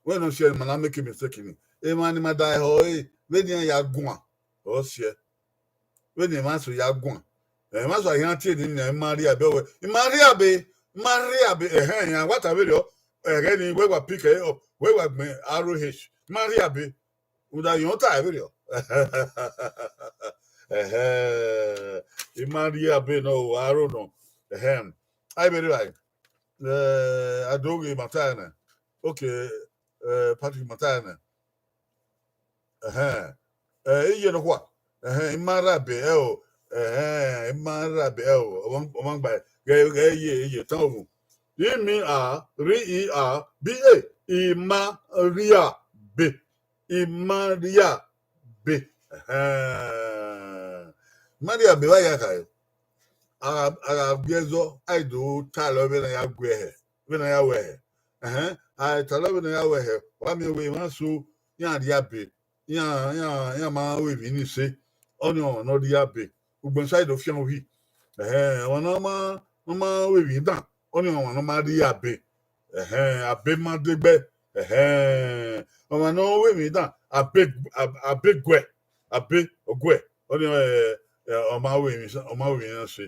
wẹ nọ siẹ, ma na make a mistake ni. Emwa ni ma da ẹhọ ẹre, vbene iran ya guan, ọ siẹ. Vbene emwa eso ya guan. Emwa eso a khian tie ni, I ma rhie abe, ọ wẹ, I ma rhie abe, I ma rhie abe, ẹhẹn, iran wa ta vberriọ, ẹghẹ ni, wẹ wa pick ẹ up, wẹ wa gbẹn R O H, I ma rhie abe. Uda yọn ta vberriọ. Ẹhẹn, I ma rhie abe nọ o, aro nọ. Ẹhẹn, a i vbe rre evbare. Eh, Adoghe ma ta nẹ. Okay, eh, Patrick ma ta nẹ. Ẹhẹn. Eh, iye nọkhua. Ẹhẹn, I ma rhie abe ẹo. Ẹhẹn, I ma rhie abe ẹo. Ọmọ, ọmọ gba ghẹ, ghẹ iye, iye tan owu. I mi a, rhi i a, bi e. I ma rhie abe. I ma rhie abe. Ẹhẹn. I ma rhie abe vbe a ya khare. A, a gha gu ẹzọ, a i do talọ vbene a ya gu ẹhẹ, vbene a ya ru ẹhẹ. Ẹhẹn, a i talọ vbene a ya ru ẹhẹ, wa miẹn wẹẹ emwa eso, iran rhie abe, iran, iran, iran ma ru emwi ni se, ọnii ọmwa ne ọ rhie abe. Ugbẹn sa i do fian uhi. Ẹhẹn, ọmwa ne ọ ma, ne ọ ma ru emwi dan, ọnii ọmwa ne ọ ma rhie abe. Ẹhẹn, abe ma degbe. Ẹhẹn, ọmwa ne ọ ru emwi dan, abe, ab-, abe guẹ, abe ọguẹ, ọnii, eh, eh, ọ ma ru emwi sa, ọ ma ru emwi iran se.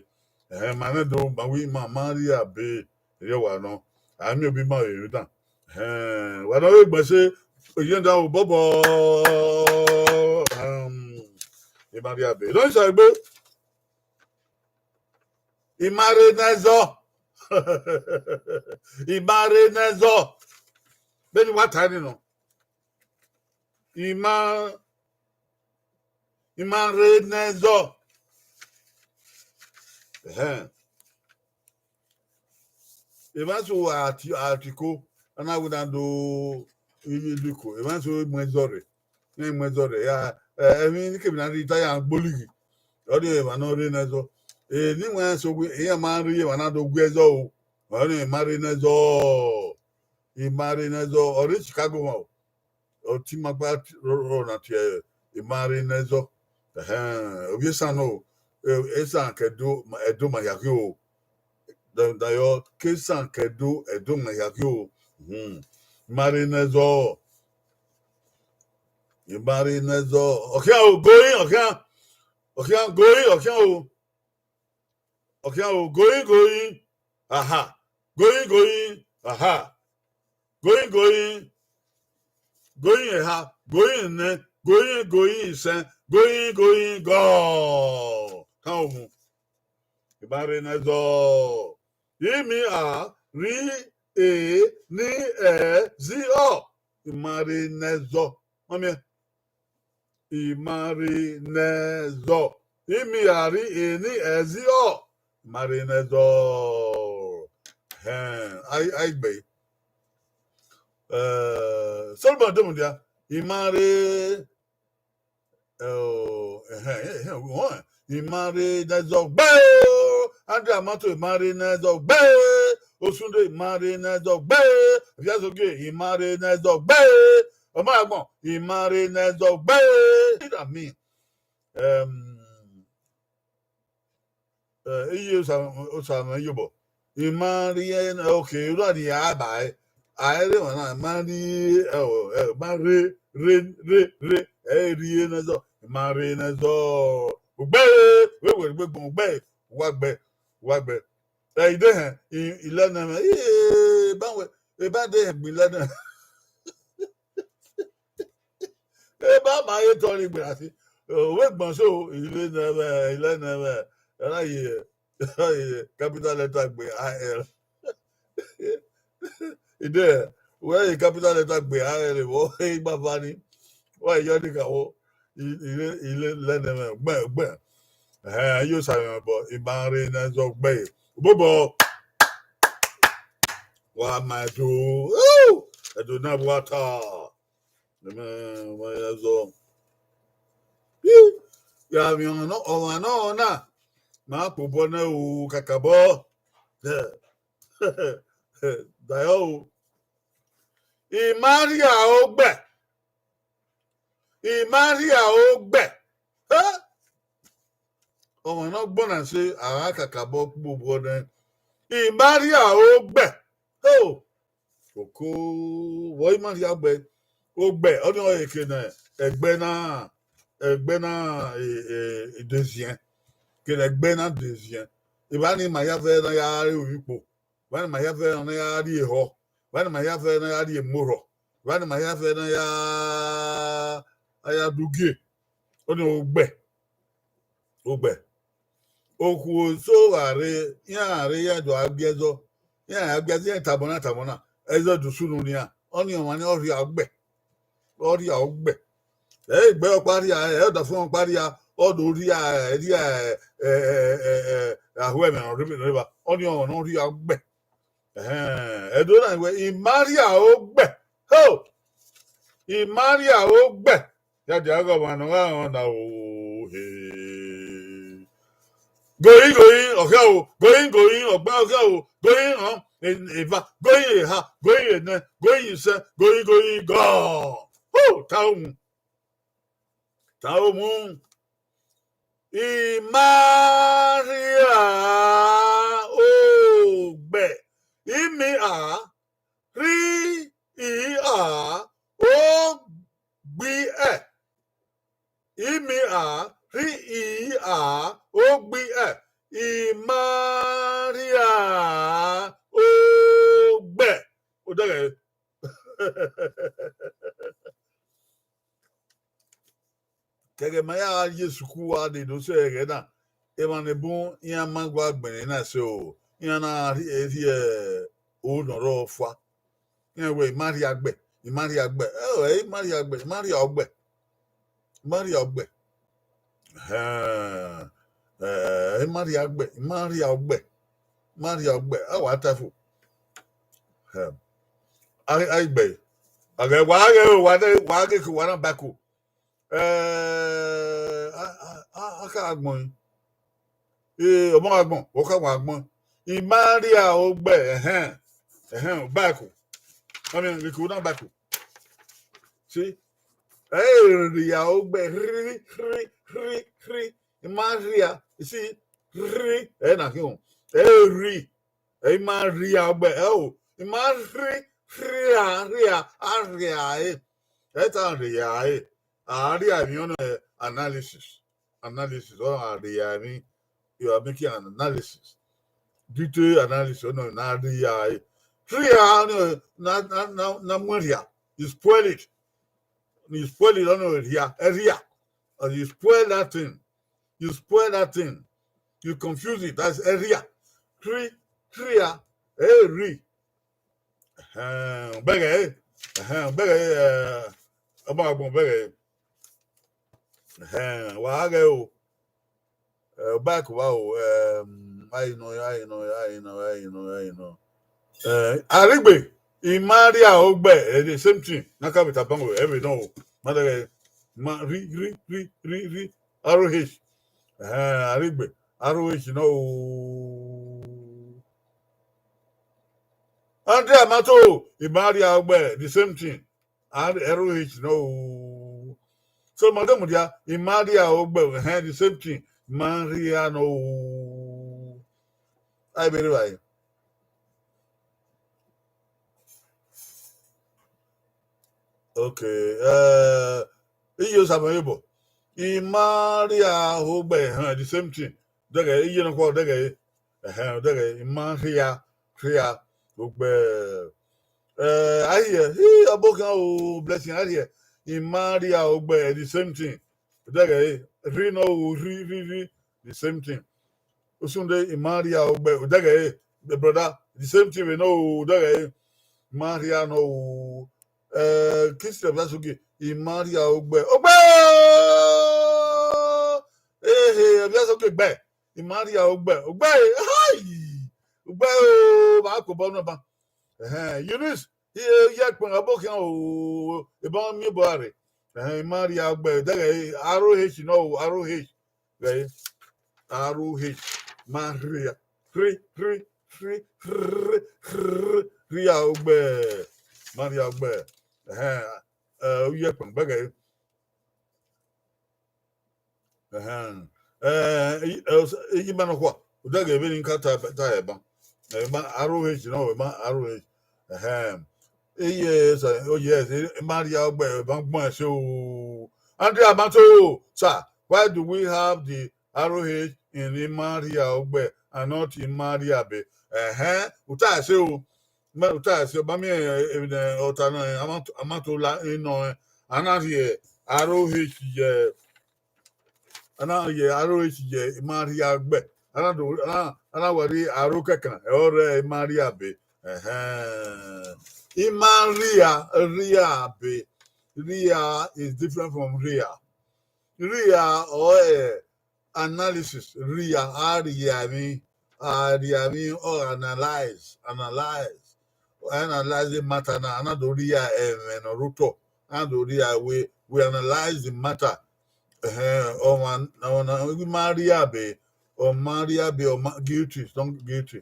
Ẹhẹn, ma nẹ do, ma wi, ma, ma rhie abe, erriọ wa nọ. A miẹn obi ma ru emwi dan. Ẹhẹn, wa nọ vbe gbẹn se, oyi da ru bọbọ. Um, I ma rhie abe. Nọ, isa egbe. I ma rre ne ẹzọ. I ma rre ne ẹzọ. Vbene wa ta ni nọ. I ma, I ma rre ne ẹzọ. Ẹhẹn. Emwa eso a ti, a ti ko, a na wẹ na do, i, i do ko. Emwa eso mu ẹzọ rre. Iran mu ẹzọ rre. Ya, eh, emwi ni kevbe na rhie ta ya gbolighi. Ọnii emwa ne ọ rre ne ẹzọ. Eh, ne iran so wẹ, iran ma rhie emwa na do gu ẹzọ o. Ọnii I ma rre ne ẹzọ. I ma rre ne ẹzọ. Ọ rre Chicago mwa o. Ọ ti ma gba rọ, rọ na tie, I ma rre ne ẹzọ. Ẹhẹn, ovbi esan nọ o. Eh, esan ke Ẹdo, Ẹdo ma hia khin o. Da, da yọ, ke esan ke Ẹdo, Ẹdo ma hia khin o. Hmm. I ma rre ne ẹzọ. I ma rre ne ẹzọ. Ọ khian o, going, ọ khian. Ọkhian, going, ọkhian o. Ọkhian o, going, going, aha. Going, going, aha. Going, going, going eha, going nẹ, going, going isẹn, going, going gọ. Kan o mu. I ma rre ne ẹzọ. I mi a, rri, e, ni, ẹ, zi, ọ. I ma rre ne ẹzọ. Mamiẹ. I ma rre ne ẹzọ. I mi a, rri, e, ni, ẹ, zi, ọ. I ma rre ne ẹzọ. Hẹn, a, a gbe. Eh, Solomon do mudia, I ma rre, eh, ẹhẹn, ẹhẹn, ẹhẹn, I ma rre ne ẹzọ gbe o. Andrew Amato, I ma rre ne ẹzọ gbe. Osunde, I ma rre ne ẹzọ gbe. Afiasogie, I ma rre ne ẹzọ gbe. Ọmọ agbọn, I ma rre ne ẹzọ gbe. I mean, um, eh, iye Osa, Osa mwẹ yobọ. I ma rri, okay, u na rri a ba ẹre. A i rre emwa na, I ma rri, eh, o, eh, I ma rre, rre, rre, rre, ẹ i rri ne ẹzọ, I ma rre ne ẹzọ. Ugbe, vbe wẹ gbe gbọn ugbe, wa gbe, wa gbe. Ẹ i de hẹn, I, I lẹ nẹ mwẹ, eba wẹ, eba de hẹn gbe I lẹ nẹ. Eba ma ye tọ ni gberasi. Ovbe gbọn so, I lẹ nẹ mwẹ, I lẹ nẹ mwẹ. Ẹ na ye, capital letter gbe I L. I de, wẹ ye capital letter gbe I L vbọ, I gba va ni. Wa yọ ni ka wo. I, I lẹ, I lẹ, lẹ nẹ mwẹ, gbe, gbe. Ẹhẹn, I yo sa mwẹ, but I ma rre ne ẹzọ gbe. Obobọ. Wa ma Ẹdo. Ooh! Ẹdo na wa ta. Ẹmẹ, wa ya zọ. Ih! Ya vbe ọmwa nọ, ọmwa nọ na. Ma kpobọ nẹ o, kakabọ. Dayọ o. I ma rhia ogbẹ. I ma rhia ogbẹ. Hẹ! Ọmwa ne ọ gbọna ẹse, a gha kakabọ kpobọ nẹ. I ma rhia ogbẹ. Ho! Koko, vbe ọ i ma rhia ogbẹ? Ogbẹ, ọnii ọre eke ne ẹgbẹ na, ẹgbẹ na, e, e, deziẹn. Kene ẹgbẹ na deziẹn. Evba ni ma ya vẹ na ya re ovbi ikpo. Evba ni ma ya vẹ na ya rrie ehọ. Evba ni ma ya vẹ na ya rrie emorhọ. Evba ni ma ya vẹ na ya, a ya dugie. Ọnii ogbẹ. Ogbẹ. Okhuo eso gha rre, iran rre, iran do gha gbe ẹzọ. Iran gha gbe ẹzọ, iran tama ọna, tama ọna. Ẹzọ do sunu nian. Ọnii ọmwa ni ọ rhia ogbẹ. Ọ rhia ogbẹ. Ẹ i gbe ọkpa rhia, ẹ i ọdafẹn ọkpa rhia, ọ do rhia, ẹ rhia, ẹ, ẹ, ẹ, ẹ, ẹ, ahu ẹmwẹ ne ọ rre evba. Ọnii ọmwa ne ọ rhia ogbẹ. Ẹhẹn, Ẹdo na wẹ, I ma rhia ogbẹ. Ho! I ma rhia ogbẹ. Ya dia ghe ọmwa ne ọ gha rẹn ọna o, he. Going, going, ọkhẹ o, going, going, ọgba ọkhẹ o, going, họn, e-, eva, going, eha, going, enẹ, going, isẹ, going, going, gọ. Ho, ta omu. Ta omu. I ma rhia ogbẹ. I mi a, rhi, i a, o, gbi, ẹ. I mi a, rhi, i a, o, gbi, ẹ. I ma rhia ogbẹ. Odẹghẹ. Ke ẹghẹ ma ya gha ye sukuu a de do sẹ ẹghẹ na, emwa ne bun iran ma gua gbẹnnẹ na ẹse o, iran na rhie, rhie o ne ọ rrọọ fua. Iran wẹ, I ma rhia ogbẹ, I ma rhia ogbẹ. Ẹ, I ma rhia ogbẹ, I ma rhia ogbẹ. I ma rhia ogbẹ. Ẹhẹn. Ẹ, I ma rhia ogbẹ, I ma rhia ogbẹ. I ma rhia ogbẹ. A wa ta fo. Ẹhẹn. A, a gbe. A ghe wa ghe o, wa de, wa ghe ke wa na ba ẹko. Eh, a, a, a, a ka agbọn. Eh, ọmọ agbọn, ọ ka wa agbọn. I ma rhia ogbẹ, ẹhẹn. Ẹhẹn, back. I mean, we could not back. See? Eh, rhia ogbẹ, rhi, rhi, rhi, rhi. I ma rhia, you see? Rhi, ẹ na khin o. Eh, rhi. Eh, I ma rhia ogbẹ, ẹ o. I ma rhi, rhia, rhia, a rhia e. Ẹ ta rhia e. A rhia emwi ọnọ analysis. analysis, ọ na rhie emwi, you are making an analysis. Detailed analysis, ọ na rhie. Three a, na, na, na, na mu rhia. You spoil it. You spoil it, ọ na rhia, ẹ rhia. And you spoil that thing. You spoil that thing. You confuse it. That's area. Three, three a, eri. Ẹhẹn, bẹghe, ẹhẹn, bẹghe, eh, ọmọ agbọn bẹghe. Ẹhẹn, wa ghe o. Eh, back wa o, um, I know, I know, I know, I know, I know. Eh, Arigbe, Imaria Ogbe, eh, the same thing. Na ka beta bango, every no. Mother, ma, ri, ri, ri, ri, ri, R O H. Eh, Arigbe, R O H, no. Andre Amato, Imaria Ogbe, the same thing. And R O H, no. So, madam, dia, Imaria Ogbe, eh, the same thing. Maria, no. I believe I. Okay. Uh, iye Samoyibo. Imaria Ogbe, eh, the same thing. Dẹghe, iye no kọ, dẹghe. Ẹhẹn, dẹghe, Imaria, Ria, Ogbe. Eh, I hear, he, Abokan o, blessing, I hear. Imaria Ogbe, the same thing. Dẹghe, ri no, ri, ri, ri, the same thing. Usunde, Imaria Ogbe, dẹghe, the brother, the same thing we know, dẹghe, Imaria no, eh, Christian Vasugi, Imaria Ogbe, Ogbe! Ehe, Vasugi gbe. Imaria Ogbe, Ogbe, hai! Ogbe o, ba ko bọ nọ ba. Ẹhẹn, Eunice, iye, iye ẹkpẹn Abokan o, ebọ miẹn bọ rre. Ẹhẹn, Imaria Ogbe, dẹghe, R O H no, R O H. Ghe, R O H, Maria, ri, ri, ri, ri, ri, Ria Ogbe, Maria Ogbe. Ẹhẹn, eh, iye ẹkpẹn, bẹghe. Ẹhẹn. Eh, iyi, eh, iyi ma nọkhua, u dẹghe vbene I ka ta, ta ẹban. Eh, ma R O H nọ, ma R O H. Ẹhẹn. Iye, sir, oh yes, Imaria Ogbe, ẹban gbọn ẹse o. Andre Amato, sir, why do we have the R O H in Imaria Ogbe and not Imaria Abe? Ẹhẹn, u ta ẹse o. Mẹ, u ta ẹse, ba miẹn, eh, eh, ọta nọ, eh, Amato, Amato la, eh, nọ, eh, a na rhie R O H ye, a na rhie R O H ye Imaria Ogbe. A na do, a na, a na wa rhie R O kẹkan, ẹ, ọ rre Imaria Abe. Ẹhẹn. Imaria, Ria Abe. Ria is different from Ria. Ria, or, eh, analysis, ria, a ria emwi, a ria emwi, or analyze, analyze. Analyze the matter na, a na do ria ẹmwẹ ne ọ rre otọ, a na do ria we, we analyze the matter. Ẹhẹn, ọmwa, ọmwa, Imaria Abe, ọ ma rhie Abe, ọ ma guilty, strong guilty.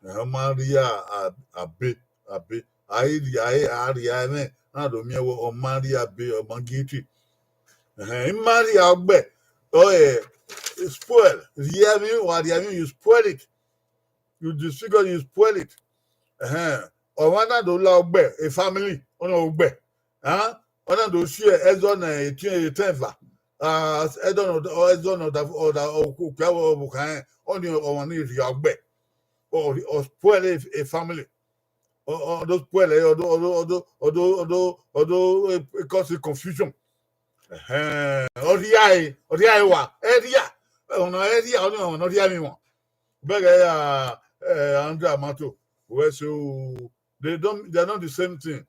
Ẹhẹn, ọ ma rhie a, a, Abe, Abe. A i rhie, a i, a rhie ẹmwẹ, a na do miẹn wẹẹ ọ ma rhie Abe, ọ ma guilty. Ẹhẹn, Imaria Ogbe, ọ, eh, spoil. Rhie emwi, wa rhie emwi, you spoil it. You disfigure, you spoil it. Ẹhẹn, ọmwa na do la Ogbe, a family, ọ na Ogbe. Huh? Ọ na do si ẹzọ ne etiẹn, etẹn eva. Ah, ẹzọ ne ọ da, ẹzọ ne ọ da, ọ da, ọ ku, ọ ku, ọ bu khan, ọ ni ọmwa ni rhie Ogbe. Ọ, ọ spoil a, a family. Ọ, ọ do spoil, ọ do, ọ do, ọ do, ọ do, ọ do, ọ do, eh, cause confusion. Ẹhẹn, ọ rhie ẹre, ọ rhie ẹre wa, area. Ọna area, ọ ni ọmwa ne ọ rhie emwi wan. Bẹghe ya, eh, Andre Amato, wẹ so, they don't, they are not the same thing.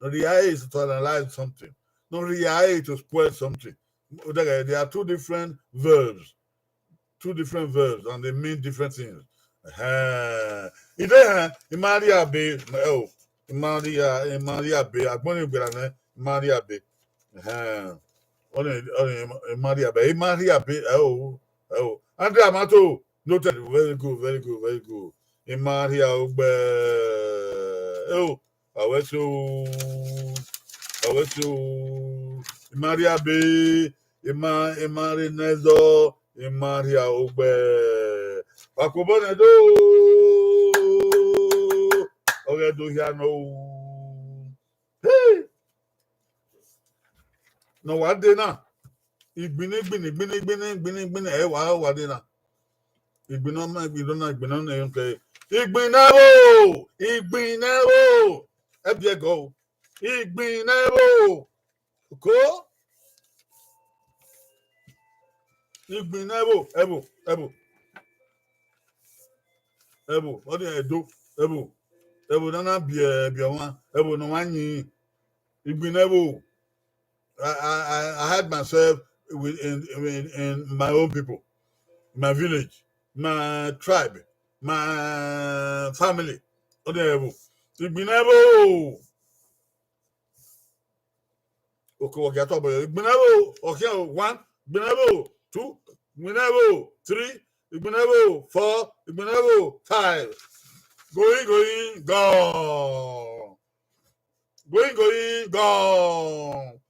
Rhie ẹre is to analyze something. No, rhie ẹre to spoil something. They are two different verbs. Two different verbs and they mean different things. Ẹhẹn. Ide hẹn, Imaria Abe, ẹ o, Imaria, Imaria Abe, agbọn ni gbera nẹ, Imaria Abe. Ẹhẹn. Ọ ni, ọ ni, Imaria Abe, Imaria Abe, ẹ o, ẹ o. Andre Amato, noted, very good, very good, very good. Imaria Ogbe, ẹ o, Awẹ so, awẹ so, Imaria Abe, ima, ima rre nẹzọ, Imaria Ogbe. Wa kobọ nẹ do, ọ ghẹ do hia nọ o. Hey! Ne ọ wa dee na, Igbinna, igbinna, igbinna, igbinna, igbinna, igbinna, ẹ wa, ẹ wa de na. Igbinna ọma, igbinna ọna, igbinna ọna, ẹ kẹ. Igbinna ẹvbo, igbinna ẹvbo. Ẹ biẹ gọ o. Igbinna ẹvbo. Oko. Igbinna ẹvbo, ẹvbo, ẹvbo. Ẹvbo, ọ de Ẹdo, ẹvbo. Ẹvbo ne a na biẹ, biẹ ọmwa, ẹvbo ne ọmwa yin. Igbinna ẹvbo. I, I, I, I hide myself with, in, in, in my own people, my village, my tribe, my family. Ọ de ẹvbo. Igbinna ẹvbo. Oko, wa gia tọ bọ. Igbinna ẹvbo, ọ khian o, one. Igbinna ẹvbo, two. Igbinna ẹvbo, three. Igbinna ẹvbo, four. Igbinna ẹvbo, five. Going, going, gone. Going, going, gone.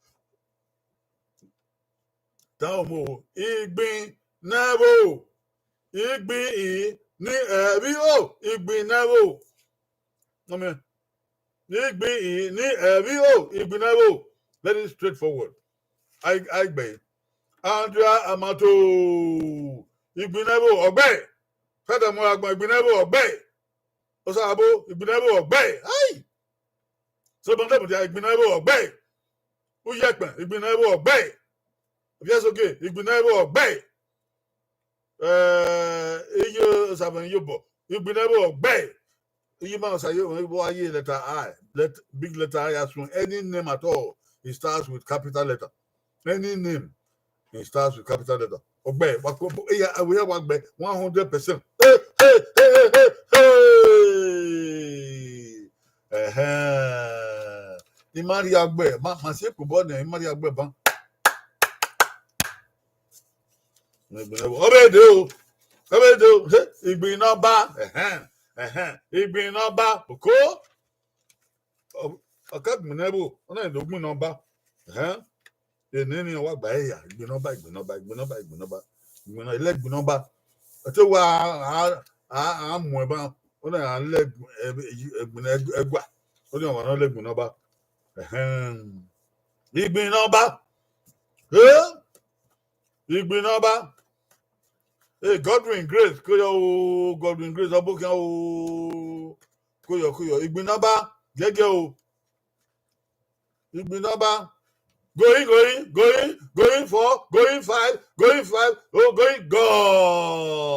Tao mo, igbinna ẹvbo. Igbinna ẹvbo, igbinna ẹvbo. Amen. Igbinna ẹvbo, igbinna ẹvbo. Very straightforward. Ai, ai gbe. Andrea Amato. Igbinna ẹvbo, ọgbẹe. Fada mu agbọn, igbinna ẹvbo, ọgbẹe. Osabo, igbinna ẹvbo, ọgbẹe. Ai. Solomon Demudia, igbinna ẹvbo, ọgbẹe. Uyẹkpẹn, igbinna ẹvbo, ọgbẹe. Oviẹsoke, igbinna ẹvbo, ọgbẹe. Eh, iye Osaban Iyobọ, igbinna ẹvbo, ọgbẹe. Iye ima Osa yo, wa ye letter I, let, big letter I as soon. Any name at all, it starts with capital letter. Any name, it starts with capital letter. Ọgbẹe, wa ko, iya, we have wa gbe one hundred percent. Hey, hey, hey, hey, hey, hey. Ẹhẹn. I ma rhie gbe, ma, ma si ekpo bọ nẹ, I ma rhie gbe ban. Ọ vbe de o, ọ vbe de o, he, igbinna ọba, ẹhẹn, ẹhẹn, igbinna ọba, oko. Ọ, ọ ka gbinna ẹvbo, ọ na do gbinna ọba, ẹhẹn. Eni ni wa gba ẹre ya, igbinna ọba, igbinna ọba, igbinna ọba, igbinna ọba, igbinna, ilẹ igbinna ọba. Ẹte wa, a, a, a mu ẹban, ọ na lẹ igbinna ẹgua, ọ na wa nọ lẹ igbinna ọba. Ẹhẹn. Igbinna ọba. Eh? Igbinna ọba. Hey, Godwin Grace, koyọ o, Godwin Grace, ọbokhian o. Koyọ, koyọ. Igbinna ọba, gẹgẹ o. Igbinna ọba. Going, going, going, going four, going five, going five, oh, going, goal.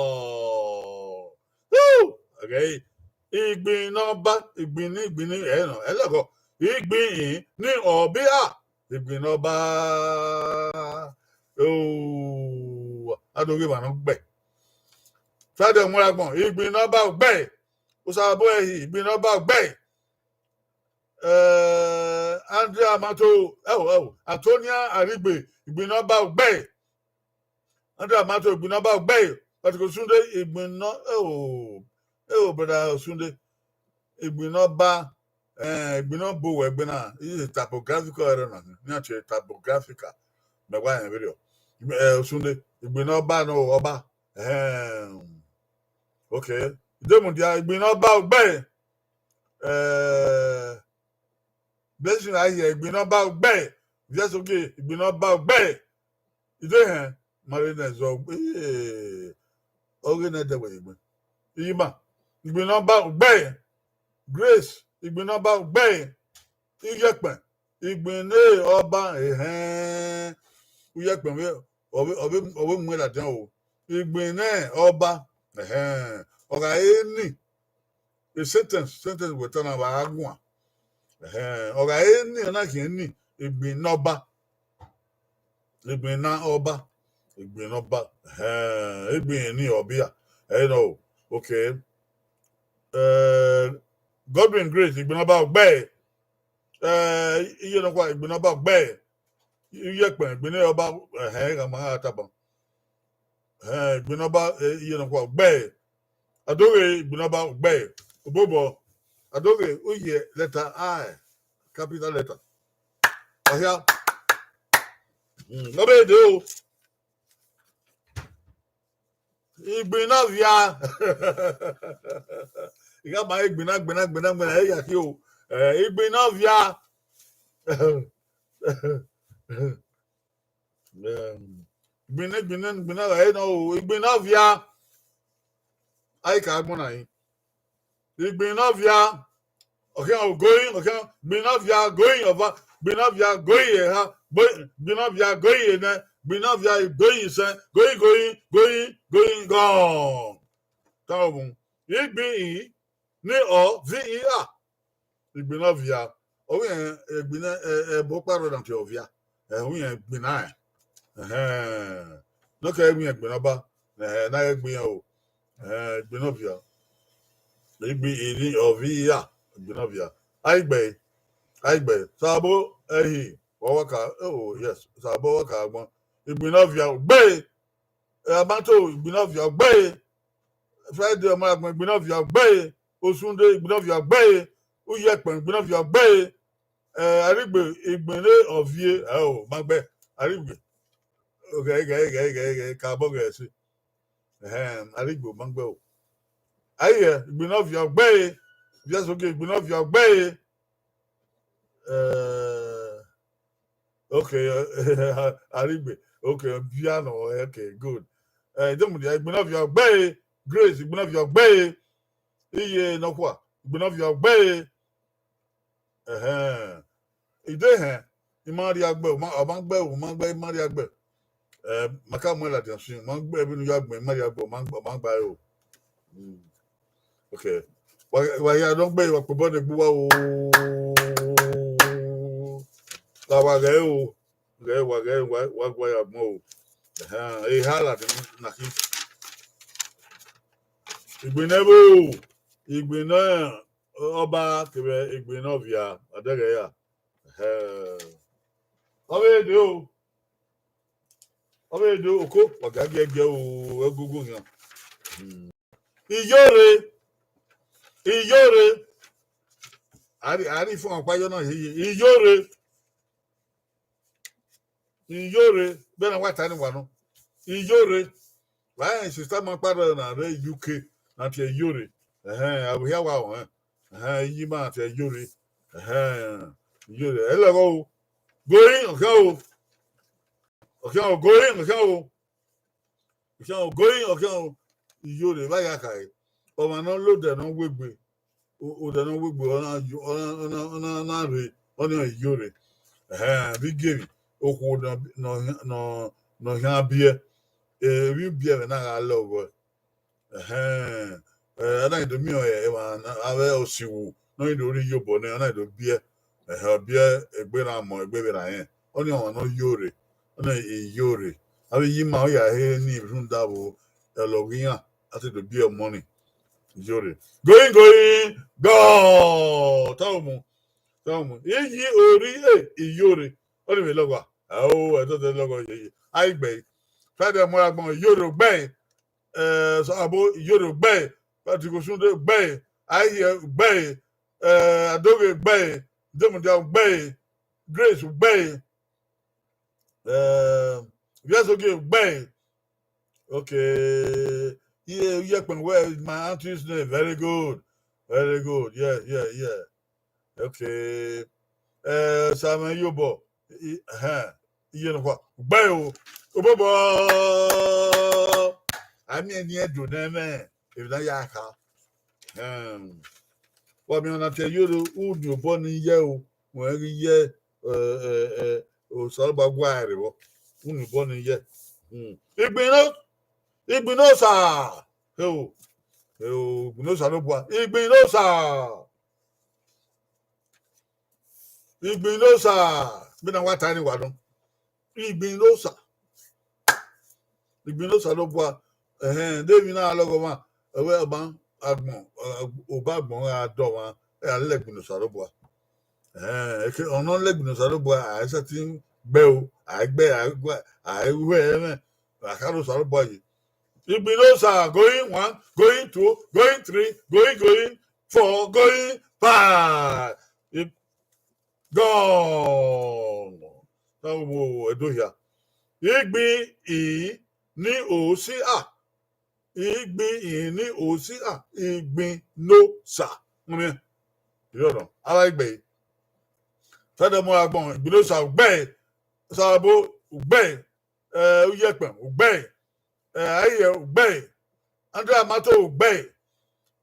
Woo! Okay. Igbinna ọba, igbinna, igbinna, ẹ nọ, ẹ lẹgọ. Igbinna ọba, igbinna ọba. Oh, a do ghe emwa ne ọ gbe. Fada mu agbọn, igbinna ọba, ọgbẹe. Osabo ẹhi, igbinna ọba, ọgbẹe. Eh, Andrea Amato, ẹo, ẹo, Antonia Arigbe, igbinna ọba, ọgbẹe. Andrea Amato, igbinna ọba, ọgbẹe. Patrick Osunde, igbinna, ẹo, ẹo, brother Osunde, igbinna ọba, eh, igbinna ọba wẹ egbe na, is a typographical error na, ni a tie typographical. Mẹ wa rẹn vberriọ. Eh, Osunde, igbinna ọba nọ, ọba. Ehem. Okay. Idemudia, igbinna ọba, ọgbẹe. Eh, Blessing Aye, igbinna ọba, ọgbẹe. Viasoge, igbinna ọba, ọgbẹe. Idehẹn, Marina Zọ, eh, ọghe ne ẹdẹ wẹ egbe. Iyima, igbinna ọba, ọgbẹe. Grace, igbinna ọba, ọgbẹe. Iyẹkpẹn, igbinna ọba, ehẹn. Uyẹkpẹn vbe, ọ vbe, ọ vbe, ọ vbe mu ẹn ladian o. Igbinna ọba, ehẹn. Ọ gha re ni, a sentence, sentence wẹ ta na vbe a guan. Ehẹn, ọ gha re ni, ọ na khian ni, igbinna ọba. Igbinna ọba, igbinna ọba, ehẹn, igbinna ni ọbia. Ẹ nọ o, okay. Eh, Godwin Grace, igbinna ọba, ọgbẹe. Eh, iye nọkhua, igbinna ọba, ọgbẹe. Iyẹkpẹn, igbinna ọba, ehẹn, gha ma gha taba. Ehẹn, igbinna ọba, eh, iye nọkhua, ọgbẹe. Adoghe, igbinna ọba, ọgbẹe. Obobọ, Adoghe, uye letter I, capital letter. Ọhia. Mm, ọ vbe de o. Igbinna via. I gha ma igbinna, gbinna, gbinna, gbinna, ẹ ya khin o. Eh, igbinna via. Em, igbinna, igbinna, igbinna, ẹ nọ o, igbinna via. A i ka agbọn na yin. Igbinna via, ọ khian ogoin, ọ khian, igbinna via ogoin ọva, igbinna via ogoin eha, gbo-, igbinna via ogoin enẹ, igbinna via ogoin isẹn, ogoin, ogoin, ogoin, ogoin, gọn. Tama mu. Igbin i, ni ọ vi i a. Igbinna via. Ọ wẹ igbinna, ẹ, ẹ, ẹbọ ọkpa rrọọ na tie ọvia. Ẹ, ọ wẹ igbinna rẹn. Ẹhẹn. Ne ọ kẹ wẹ igbinna ba. Ẹhẹn, na ghẹ gbe iran o. Ẹhẹn, igbinna via. Igbin i ni ọ vi i a. Igbinna via. A i gbe. A i gbe. Sabo, ẹhi, wa wa ka, oh, yes. Sabo wa ka agbọn. Igbinna via, gbe. Ẹ, Amato, igbinna via, gbe. Friday, ọmọ agbọn, igbinna via, gbe. Osunde, igbinna via, gbe. Uyẹkpẹn, igbinna via, gbe. Ẹ, Arigbe, igbinna ovie, ẹ o, ma gbe. Arigbe. Ghẹ, ghẹ, ghẹ, ghẹ, ghẹ, ka bọ ghẹ ẹse. Ẹhẹn, Arigbe, ma gbe o. Aye, igbinna via, gbe. Viẹsoge, igbinna via, gbe. Eh, okay, Arigbe. Okay, piano. Okay, good. Eh, Idemudia, igbinna via, gbe. Grace, igbinna via, gbe. Iye nọkhua, igbinna via, gbe. Ẹhẹn. Idehẹn, I ma rhie gbe, ọ ma, ọ ma gbe, ọ ma gbe, I ma rhie gbe. Eh, ma ka mu ẹn ladian sin, ma gbe vbene u ya gbẹn, I ma rhie gbe, ọ ma, ọ ma gbe aro. Mm. Okay. Wa, wa ya nọ gbe, wa kpobọ ne egbe uwa o. La wa ghẹ o. Ghẹ wa ghẹ wa, wa gua ya gbọn o. Ẹhẹn, eha ladian na khin. Igbinna ẹvbo, igbinna ọba kevbe igbinna ovia, a dẹghe ya. Ẹhẹn. Ọ vbe de o. Ọ vbe do oko, wa ga giẹgiẹ o, ẹgugu khian. Hmm. Iyore, iyore. A rhie, a rhie ifuẹn ọkpa yọ na yeye. Iyore. Iyore, vbene wa ta ni wa nọ. Iyore. Wa rẹn sista ma kpa rẹ na rre U K, na tie iyore. Ẹhẹn, avbe hia wa họn. Ẹhẹn, iyi ma na tie iyore. Ẹhẹn, iyore. Ẹ lẹghọ o. Going, ọ khian o. Ọ khian o, going, ọ khian o. Ọ khian o, going, ọ khian o. Iyore, vbe a ya khare. Ọmwa ne ọ lodẹ ne ọ wegbe. O-, odẹ ne ọ wegbe, ọ na yo, ọ na, ọ na, ọ na, ọ na rre, ọnii ọre iyore. Ẹhẹn, vbe igiemwi, okhuo nọ, nọ, nọ, nọ khian biẹ. Emwi ubiẹmwẹ na gha lọghọe. Ẹhẹn, ẹ, a na do miẹn emwa ne avbe osigho ne ọ do rre iyobọ nẹ, a na do biẹ. Ẹhẹn, ọ biẹ egbe na mọ egbe vbe ra rẹn. Ọnii ọmwa ne ọ yore, ọnii iyore. Avbe iyi ima ọ ya he ni rhunmwuda vbo, ẹlọghe iran, a te do biẹ ọmọ ni. Iyore. Going, going, go! Tama mu, tama mu. Iyi ori e, iyore. Ọnii vbe lọghọ. Ao, ẹdọdẹ lọghọ yeye. A i gbe. Friday mu agbọn, iyore gbe. Eh, so abo iyore gbe. Patrick Osunde gbe. Aye gbe. Eh, Adoge gbe. Demudia gbe. Grace gbe. Eh, Viesogie gbe. Okay. Yeah, yeah, well, my auntie's name. Very good. Very good. Yeah, yeah, yeah. Okay. Eh, Samuel Yobo. I, huh. Iye nọkhua. Gbe o. Obobo. Ami eni Ẹdo nẹ mwẹ. Emwi na ya kha. Hmm. Wa miẹn ọna tie iyore, u ni obọ ni ye o. Wẹ ghi ye, eh, eh, eh, Osanobua gua ẹre vbọ. U ni obọ ni ye. Hmm. Igbinna, igbinna Osa. Heo. Heo, igbinna Osanobua. Igbinna Osa. Igbinna Osa. Vbene a wa ta ni wa nọ. Igbinna Osa. Igbinna Osanobua. Ẹhẹn, de emwi na lọghọ ọmwa, ẹwẹ ọba agbọn, ọba agbọn gha dọ ọmwa, ẹ gha lele igbinna Osanobua. Ẹhẹn, eke, ọ nọ lele igbinna Osanobua, a i sẹtin gbe o, a i gbe, a i gua, a i ru ẹmwẹ, a ka rho Osanobua ye. Igbinna Osa, going one, going two, going three, going, going four, going five. I-, gone. Na wo Ẹdo hia. Igbin I ni Osa. Igbin I ni Osa. Igbinna Osa. Ngiẹn. Irọ nọ. Ara igbe. Fẹdẹ mu agbọn, igbinna Osa gbe. Osanobua gbe. eh, Uyekpen, ugbẹe. Eh, Aiyẹ, ugbẹe. Andrew Amato, ugbẹe.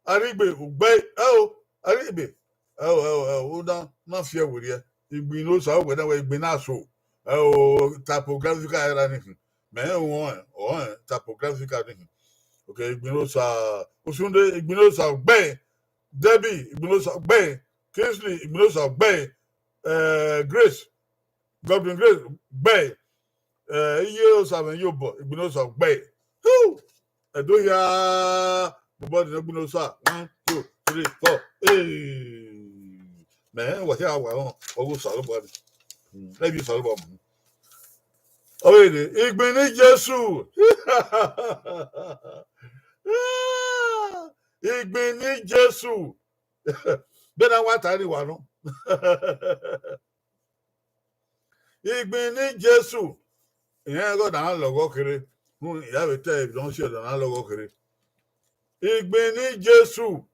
Arigbe, ugbẹe. Ẹo, Arigbe. Ẹo, ẹo, ẹo, u na, u na fi ẹre werriẹ. Igbinosa, wẹ na wẹ Igbinaso. Ẹo, typographical error ni khin. Mẹ rẹn ọnrẹn, ọnrẹn typographical ni khin. Okay, Igbinosa, Osunde, Igbinosa, ugbẹe. Debbie, Igbinosa, ugbẹe. Kingsley, Igbinosa, ugbẹe. Eh, Grace, Godwin Grace, ugbẹe. Eh, iye Osa mwẹ ye obọ, Igbinosa, ugbẹe. Hu! Ẹdo hia, bọbọ ni Igbinosa. One, two, three, four. Hey! Mẹ rẹn wa hia wa họn, ọghe Osanobua ni. Hmm, ẹ bi Osanobua mu. Ọ vbe rre, Igbinni Jesu. Igbinni Jesu. Bẹghe ne a wa ta ẹre wa nọ. Igbinni Jesu. Irẹn ẹghẹ na lọghọ kherhe. Rhunmwuda, I ya vbe ta ẹre, emwi ne ọ si ẹre na lọghọ kherhe. Igbinni Jesu.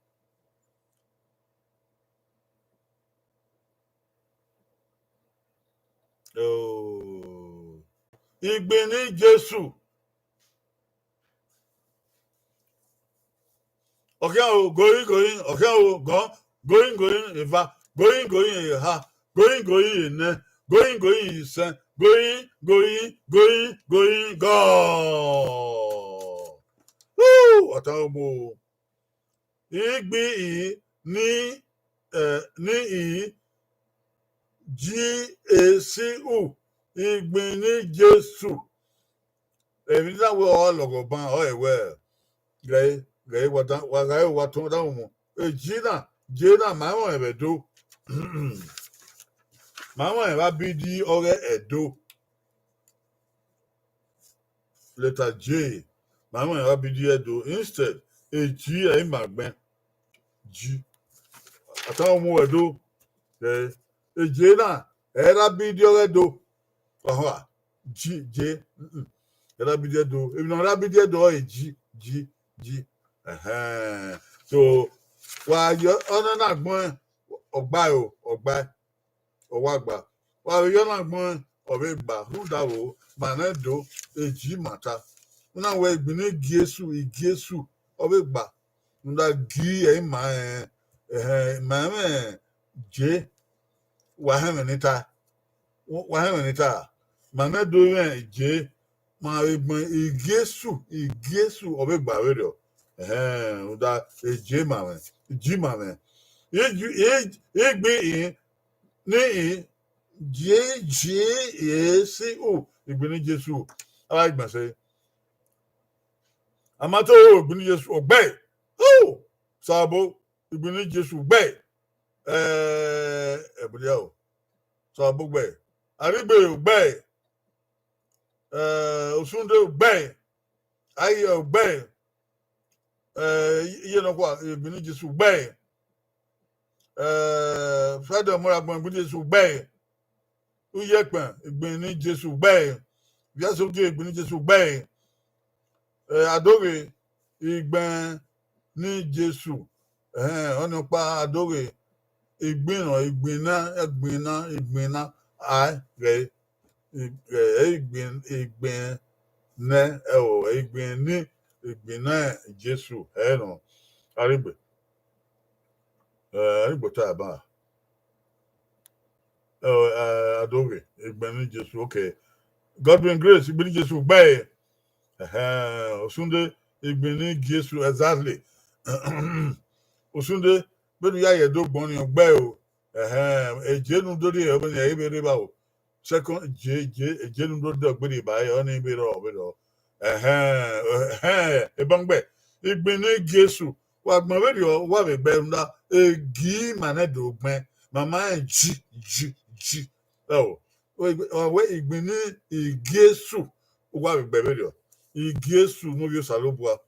Oh. Igbinni Jesu. Ọkhian o, goyin, goyin, ọkhian o, gọn, goyin, goyin, eva, goyin, goyin, eha, goyin, goyin, enẹ, goyin, goyin, isẹn, goyin, goyin, goyin, goyin, gọn. Woo! Ọtan omo. Igbinni, ni, eh, ni I, G A C U, Igbinni Jesu. Emwi na wẹ ọ lọghọ ban, ọ rẹn wẹ, ghẹ, ghẹ wa dan, wa gha wa tọn dan mu. E G na, J na, ma mwẹ vbe Ẹdo. Ma mwẹ vbe abidi ọghe Ẹdo. Letter J, ma mwẹ vbe abidi Ẹdo. Instead, e G ẹ i ma gbẹn. G. Ọtan mu Ẹdo. Eh, e J na, ẹ i re abidi ọghe Ẹdo. Ọhọ, G, J, mm-mm. Ẹ i re abidi Ẹdo. Emwi ne ọ re abidi Ẹdo, ọ re G, G, G. Ẹhẹn. So, wa yọ ọna na gbẹn, ọ gba o, ọ gba, ọ wa gba. Wa vbe yọ na gbẹn, ọ vbe gba. Rhunmwuda vbo, ma nẹ do, e G ma ta. U na wẹ Igbinni Jesu, Jesu, ọ vbe gba. Rhunmwuda G ẹ i ma rẹn, ẹhẹn, ma mwẹ J, wa họn ẹmwẹ ne I ta. Wa họn ẹmwẹ ne I ta. Ma nẹ do mwẹ J, ma vbe gbẹn Jesu, Jesu, ọ vbe gba vberriọ. Ẹhẹn, rhunmwuda e J ma mwẹ, G ma mwẹ. Igbi, i, igbi, i, ni, i, J, J, A, C, U, Igbinni Jesu. A wa gbẹn ẹse. Amato, Igbinni Jesu, ọ gbe. Oh! Sabo, Igbinni Jesu, ọ gbe. Eh, ẹbulia o. Sabo, ọ gbe. Arigbe, ọ gbe. Eh, Osunde, ọ gbe. Aiyẹ, ọ gbe. Eh, iye nọkhua, Igbinni Jesu, ọ gbe. Eh, Friday Ọmọragbọn, Igbinni Jesu, ọ gbe. Uyekpen, Igbinni Jesu, ọ gbe. Viasogie, Igbinni Jesu, ọ gbe. Eh, Adoghe, Igbinni Jesu. Eh, ọnii ọkpa Adoghe, Igbinrọn, Igbinna, Igbinna, Igbinna. Ai, ghẹ, ghẹ, Igbin, Igbin nẹ, ẹo, Igbinni, Igbinna Jesu, ẹ nọ. Arigbe. Eh, Arigbe ta ẹban. Eh, eh, Adoghe, Igbinni Jesu, okay. Godwin Grace, Igbinni Jesu, ọ gbe. Ẹhẹn, Osunde, Igbinni Jesu, exactly. Osunde, vbene u ya ye Ẹdo gbọn ni, ọ gbe o. Ẹhẹn, e J ne u do rhie, ọ vbene ẹ i vbe rre evba o. Second, J, J, e J ne u do rhie, ọ gbe rhie ba, ọnii vbe rrọọ, vbe rrọọ. Ẹhẹn, ẹhẹn, ebangbe, Igbinni Jesu, wa gbẹn vberriọ, wa vbe gbe rhunmwuda, e G ma nẹ do gbẹn, ma ma rẹn G, G, G. Ẹo, ọ wẹ Igbinni Jesu, wa vbe gbe vberriọ. Jesu ne ovbi Osanobua.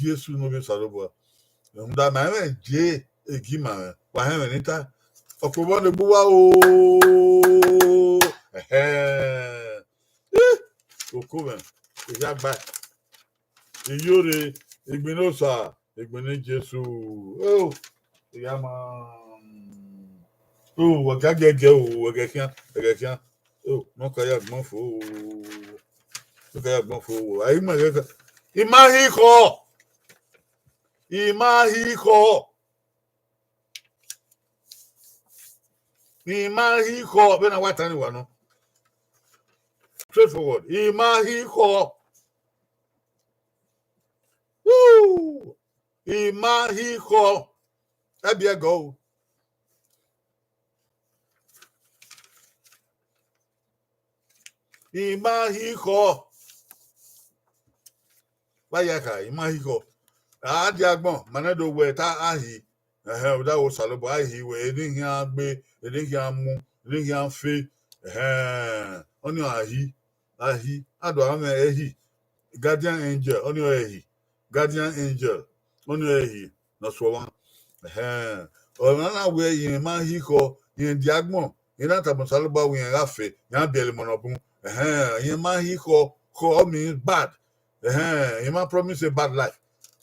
Jesu ne ovbi Osanobua. Rhunmwuda ma mwẹ J, e G ma mwẹ. Wa họn ẹmwẹ ne I ta. Ọkpobọ ne egbe uwa o. Ẹhẹn. Ih, oko mwẹ. Ehia gba. Iyore, Igbinni Osa, Igbinni Jesu. Oh, iya ma. Oh, wa ga gẹgẹ o, ẹghẹ khian, ẹghẹ khian. Oh, ne ọ ka ya gbọn fo o. Ke agbọn fo wo. Ai, ma ghe ka. I ma hi khọ. I ma hi khọ. I ma hi khọ. Vbene a wa ta ni wa nọ. Straightforward. I ma hi khọ. Woo! I ma hi khọ. Ẹ biẹ gọ o. I ma hi khọ. Vba ya kha, I ma hi khọ. A dia agbọn, ma nẹ do wẹ ta a hi. Ẹhẹn, odaro Osanobua, a hi wẹ, eni khian gbe, eni khian mu, eni khian fe. Ẹhẹn, ọnii a hi, a hi, a do a mwẹ ẹ hi. Guardian angel, ọnii ọ ẹ hi. Guardian angel, ọnii ọ ẹ hi, ne ọ suọ mwa. Ẹhẹn, ọmwa na wẹ irẹn ma hi khọ, irẹn dia agbọn, irẹn na tama Osanobua wẹ irẹn gha fe, iran biẹlẹ emọ ne ọ bun. Ẹhẹn, irẹn ma hi khọ, khọ means bad. Ẹhẹn, irẹn ma promise a bad life.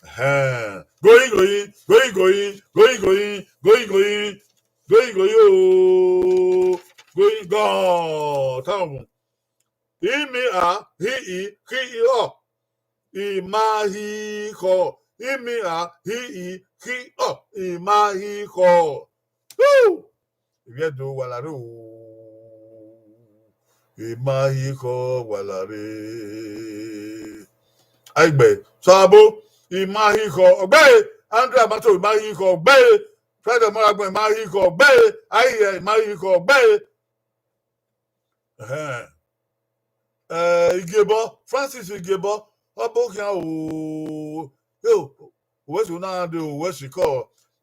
Ẹhẹn, going, going, going, going, going, going, going, going, going, going, oh, going, gone. Tama mu. I mi a, hi i, khi i ọ. I ma hi khọ. I mi a, hi i, khi ọ. I ma hi khọ. Woo! Ivbi Ẹdo wa la rre o. I ma hi khọ wa la rre. Aigbe, Sabo, I ma hi khọ. Ọgbẹe, Andrew Amato, I ma hi khọ. Ọgbẹe, Fred Ọmọragbọn, I ma hi khọ. Ọgbẹe, Aiyẹ, I ma hi khọ. Ọgbẹe. Ẹhẹn. Eh, Igiebọ, Francis Igiebọ, ọ bọ khian o. Yo, uwẹ so na de uwẹ sikọ,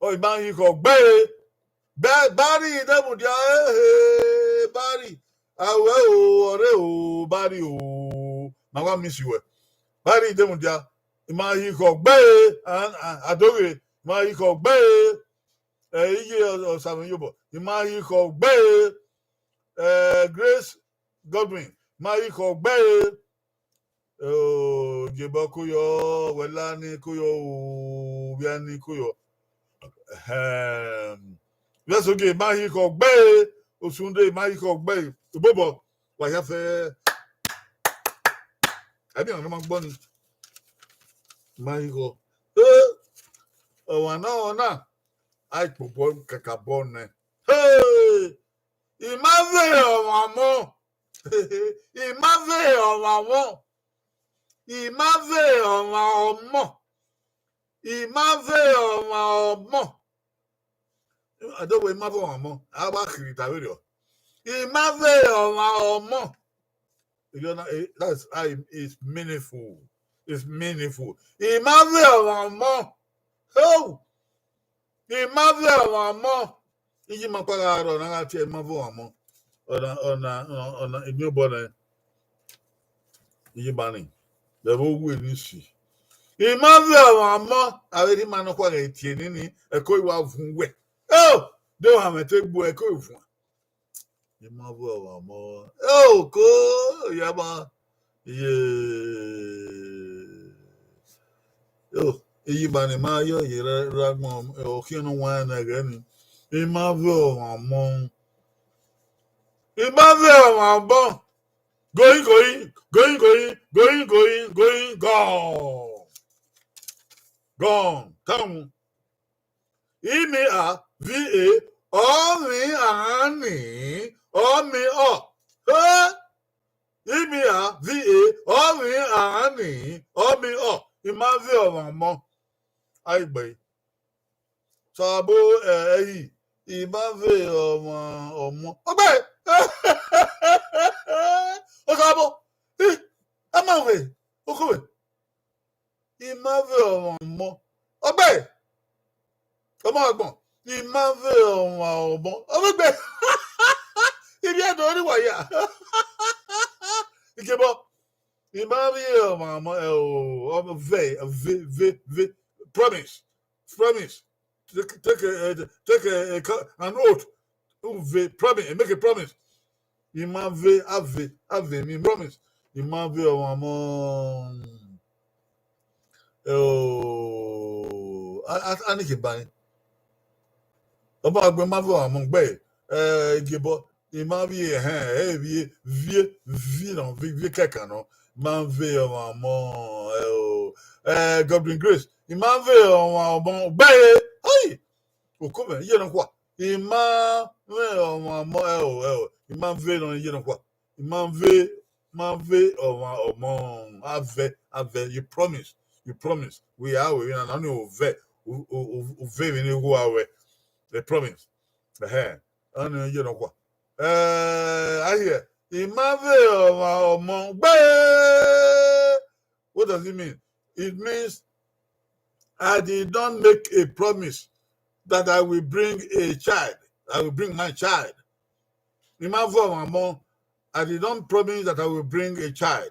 ọ I ma hi khọ. Ọgbẹe. Bẹ, Bari, de mudia, ehe, Bari. Awẹ o, ọre o, Bari o. Ma wa miss wẹ. Bari, de mudia, I ma hi khọ. Ọgbẹe, a, a, Adoghe, I ma hi khọ. Ọgbẹe. Eh, iye Osamẹ Iyobọ, I ma hi khọ. Ọgbẹe. Eh, Grace Godwin, I ma hi khọ. Ọgbẹe. Oh, Igiebọ koyọ, wẹ la ni koyọ, ovbia ni koyọ. Ehem. Vbẹsogie, I ma hi khọ. Ọgbẹe. Osunde, I ma hi khọ. Ọgbẹe. Obobọ, wa ya fẹ. Ẹbí ọ̀nà ma gbọ́ ni. I ma hi khọ. Eh, ọmwa na, ọmwa na. A i kpobọ kakabọ nẹ. Hey! I ma vbe ọmwa ọmọ. I ma vbe ọmwa ọmọ. I ma vbe ọmwa ọmọ. I ma vbe ọmwa ọmọ. Adoghe, I ma vbe ọmwa ọmọ. A wa khirhi ta vberriọ. I ma vbe ọmwa ọmọ. You know, eh, that's how it- it's meaningful. It's meaningful. I ma vbe ọmwa ọmọ. Oh! I ma vbe ọmwa ọmọ. Iye ima kpa gha rrọọ ne a gha tie I ma vbe ọmwa ọmọ. Ọna, ọna, ọna, ọna, emiobọ nẹ. Iye ima ni. Vbe ẹvbo uwu eni si. I ma vbe ọmwa ọmọ. Avbe erha ima nọkhua ghẹ tie nini, ẹko i wa vun wẹ. Oh! De ohanmwẹ te gbe ẹko i vuan. I ma vbe ọmwa ọmọ. Oh, ko, ya ma. Iye. Oh, iye ima ni ma yọ ye ra, ra gbọn, eh, ọ khian ne ọ wan ẹre nẹ ẹghẹ ni. I ma vbe ọmwa ọmọ. I ma vbe ọmwa ọmọ. Going, going, going, going, going, going, going, gone. Gone. Tama. I mi a, vi e, ọ mi a ni, ọ mi ọ. Eh? I mi a, vi e, ọ mi a ni, ọ mi ọ. I ma vbe ọmwa ọmọ. Aigbe. Sabo, eh, ẹhi, I ma vbe ọmwa ọmọ. Ọgbe! Osabo, ih, a ma vbe, okhuo vbe. I ma vbe ọmwa ọmọ. Ọgbe! Ọmọ agbọn. I ma vbe ọmwa ọmọ. Ọmọ egbe. Ivbi Ẹdo ni wa ya. Igiebọ. I ma vbe ọmwa ọmọ, eh, o, ọmọ vbe, vbe, vbe, vbe. Promise. Promise. Take, take a, a, take a, a co-, an oath. U vbe, promise, make a promise. I ma vbe, a vbe, a vbe, mi promise. I ma vbe ọmwa ọmọ. Eh, o, a, a, a ni ke bani. Ọmọ agbọn ma vbe ọmwa ọmọ gbe, eh, Igiebọ. I ma vbe, ẹhẹn, ẹ vbe, vbe, vbe nọ, vbe, vbe kẹkan nọ. I ma vbe ọmwa ọmọ, ẹ, o, ẹ, Godwin Grace. I ma vbe ọmwa ọmọ gbe ẹre. Ai! Okọ mwẹ, iye nọkhua. I ma vbe ọmwa ọmọ, ẹ, o, ẹ, o. I ma vbe nọ iye nọkhua. I ma vbe, ma vbe ọmwa ọmọ, a vẹ, a vẹ, you promise, you promise. We are, we na, na ni o vẹ, o, o, o, o vẹ vbe ne wo a wẹ. They promise. Ẹhẹn. Ọnii iye nọkhua. Eh, I hear. I ma vbe ọmwa ọmọ gbe. What does it mean? It means I did not make a promise that I will bring a child. I will bring my child. I ma vbe ọmwa ọmọ, I did not promise that I will bring a child.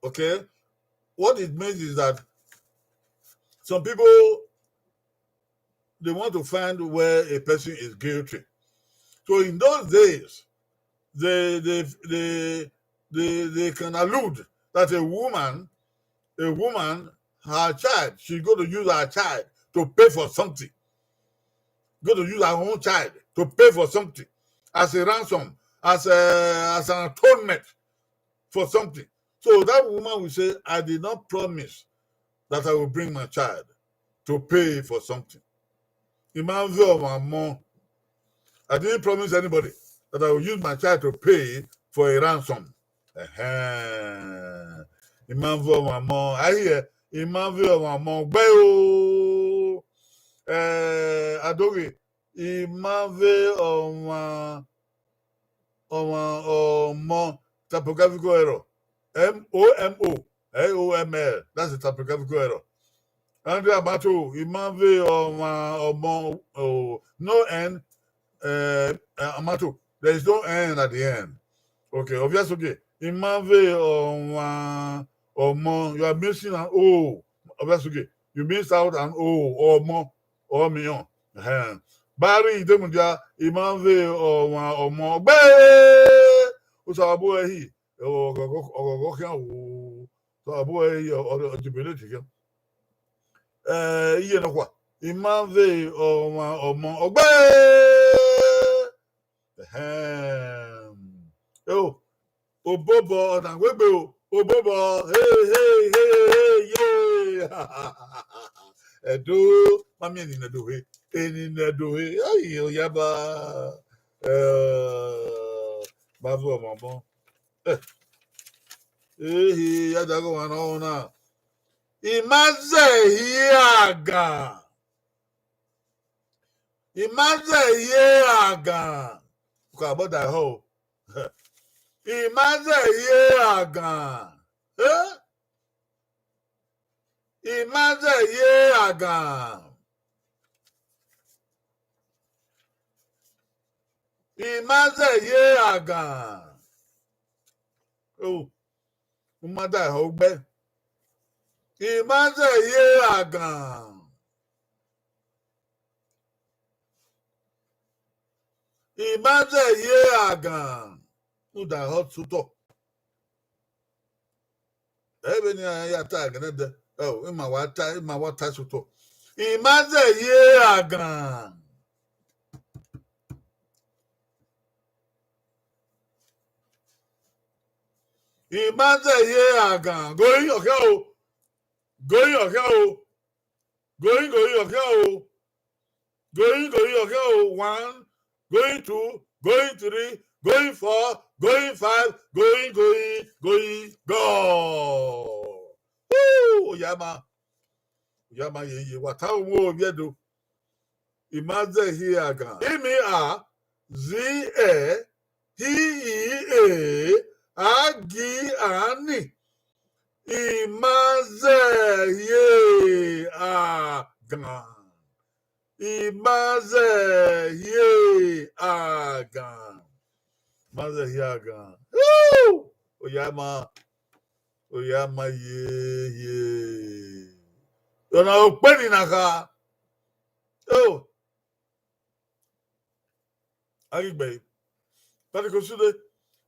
Okay? What it means is that some people, they want to find where a person is guilty. So in those days, they, they, they, they, they can allude that a woman, a woman, her child, she's going to use her child to pay for something. Going to use her own child to pay for something as a ransom, as a, as an atonement for something. So that woman will say, "I did not promise that I will bring my child to pay for something." I ma vbe ọmwa ọmọ. I didn't promise anybody that I will use my child to pay for a ransom. Ẹhẹn. I ma vbe ọmwa ọmọ. I hear. I ma vbe ọmwa ọmọ gbe o. Eh, Adoghe. I ma vbe ọmwa, ọmwa ọmọ typographical error. M O M O, A O M L. That's a typographical error. Andrew Amato, I ma vbe ọmwa ọmọ, oh, no N, eh, eh, Amato. There is no N at the end. Okay, obvious, okay. I ma vbe ọmwa ọmọ, you are missing an O. Obvious, okay. You miss out an O, ọmọ, ọmiọn. Ẹhẹn. Bari Idemudia, I ma vbe ọmwa ọmọ gbe. Osa wa bu ẹre hi. Ọghọghọ, ọghọghọ khian wo. Osa wa bu ẹre hi, ọ, ọ, ọ jubilate khian. Eh, iye nọkhua. I ma vbe ọmwa ọmọ gbe. Ẹhẹn. Eo, obobọ, ọna wegbe o, obobọ, hey, hey, hey, hey, yeah. Ẹdo, ma miẹn eni ne Ẹdo he, eni ne Ẹdo he, ai, Oyaba, eh, ma vbe ọmwa ọmọ. Eh, ehe, ya da ghe ọmwa ne ọ na. I ma zẹ ehia gan. I ma zẹ ehia gan. U ka bọ da ehọ o. I ma zẹ ehia gan. Eh? I ma zẹ ehia gan. I ma zẹ ehia gan. Oh. U ma da ehọ ugbẹ. I ma zẹ ehia gan. I ma zẹ ehia gan. U da ehọ sotọ. Ẹ vbene iran ya ta ẹghẹnẹdẹ. Ẹ o, ima wa ta, ima wa ta sotọ. I ma zẹ ehia gan. I ma zẹ ehia gan. Going, okay o. Going, okay o. Going, going, okay o. Going, going, okay o. One, going two, going three, going four, going five, going, going, going, go. Woo! Oyama. Oyama yeye. Wa ta owo ovbi Ẹdo. I ma zẹ ehia gan. I mi a, zi ẹ, hi i e, a gi a ni. I ma zẹ ehia gan. I ma zẹ ehia gan. Ma zẹ ehia gan. Woo! Oyama. Oyama yeye. Ọna okpe ni na kha. Oh. A ghi gbe. Patrick Osude,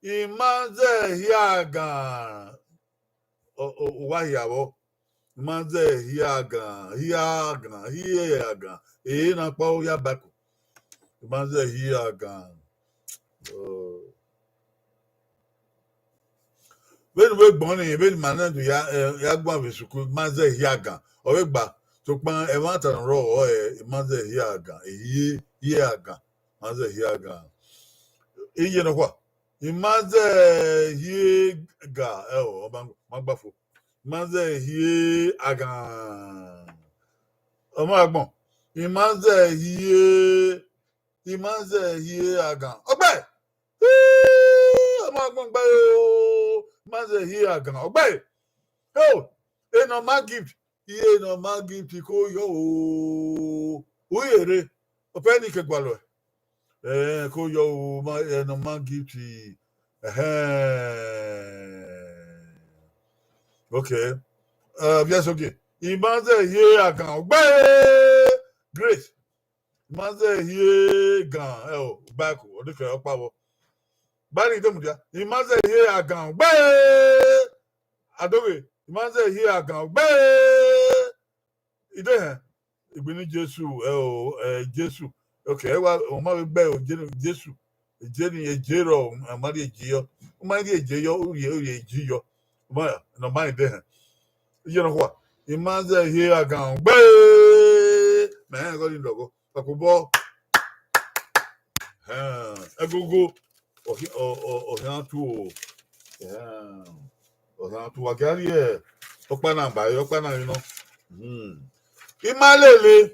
I ma zẹ ehia gan. Ọ, ọ, uwa hia vbọ. I ma zẹ ehia gan, ehia gan, ehia gan. Ẹ na kpa oya back. I ma zẹ ehia gan. Oh. Vbene uwẹ gbọn nii, vbene ima na do ya, eh, ya guan vbe sukuu, ma zẹ hia gan. Ọ vbe gba, sokpan ẹmwata ne ọ rrọọ ọre, ma zẹ hia gan, ehie, hia gan, ma zẹ hia gan. Iye nọkhua, I ma zẹ hia gan, ẹ o, ọ ma, ma gba fo. I ma zẹ hia gan. Ọ ma agbọn, I ma zẹ hia, I ma zẹ hia gan. Ọgbẹe! Ii, ọ ma agbọn gbe o, I ma zẹ hia gan. Ọgbẹe! Eo, Enorma Gift, iye Enorma Gift ko yọ o. U ye rre, ọpẹ ni ke gualọ. Eh, ko yọ o, ma, Enorma Gift. Ẹhẹn. Okay. Eh, Viasogie. I ma zẹ hia gan. Ọgbẹe! Grace. I ma zẹ hia gan. Ẹ o, Bible, ọ dikẹ ọkpa vbọ. Bari de mudia. I ma zẹ hia gan. Ọgbẹe! Adoghe. I ma zẹ hia gan. Ọgbẹe! I de hẹn, igbini Jesu, ẹ o, ẹ, Jesu. Okay, ẹ wa, ọ ma vbe gbe o, Jesu, Jesu. Eje ni, eje rọ, ọ ma rhie eje yọ. Ọ ma rhie eje yọ, u rhie, u rhie eje yọ. Ọ ma, Enorma i de hẹn. Iye nọkhua, I ma zẹ hia gan. Ọgbẹe! Mẹ hẹn gọ ni lọghọ. Kakobọ. Ẹhẹn, ẹgogo, ọ, ọ, ọ, ọ khian tu o. Ẹhẹn, ọ khian tu, wa gia rhie ọkpa na ba, ọkpa na vbe nọ. Hmm. I ma lele,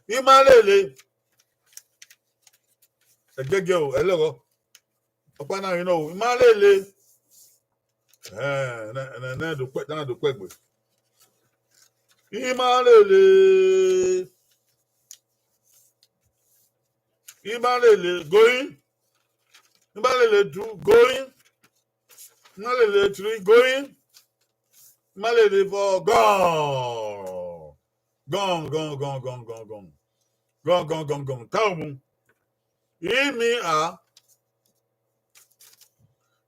I ma lele. Ẹgẹgẹ o, ẹlẹghọ. Ọkpa na vbe nọ o, I ma lele. Ẹhẹn, nẹ, nẹ, nẹ, do kpẹ, nẹ, do kpẹ gbe. I ma lele. I ma lele, going. I ma lele two, going. I ma lele three, going. I ma lele four, gone. Gone, gone, gone, gone, gone, gone. Gone, gone, gone, gone. Tau mu. I mi a.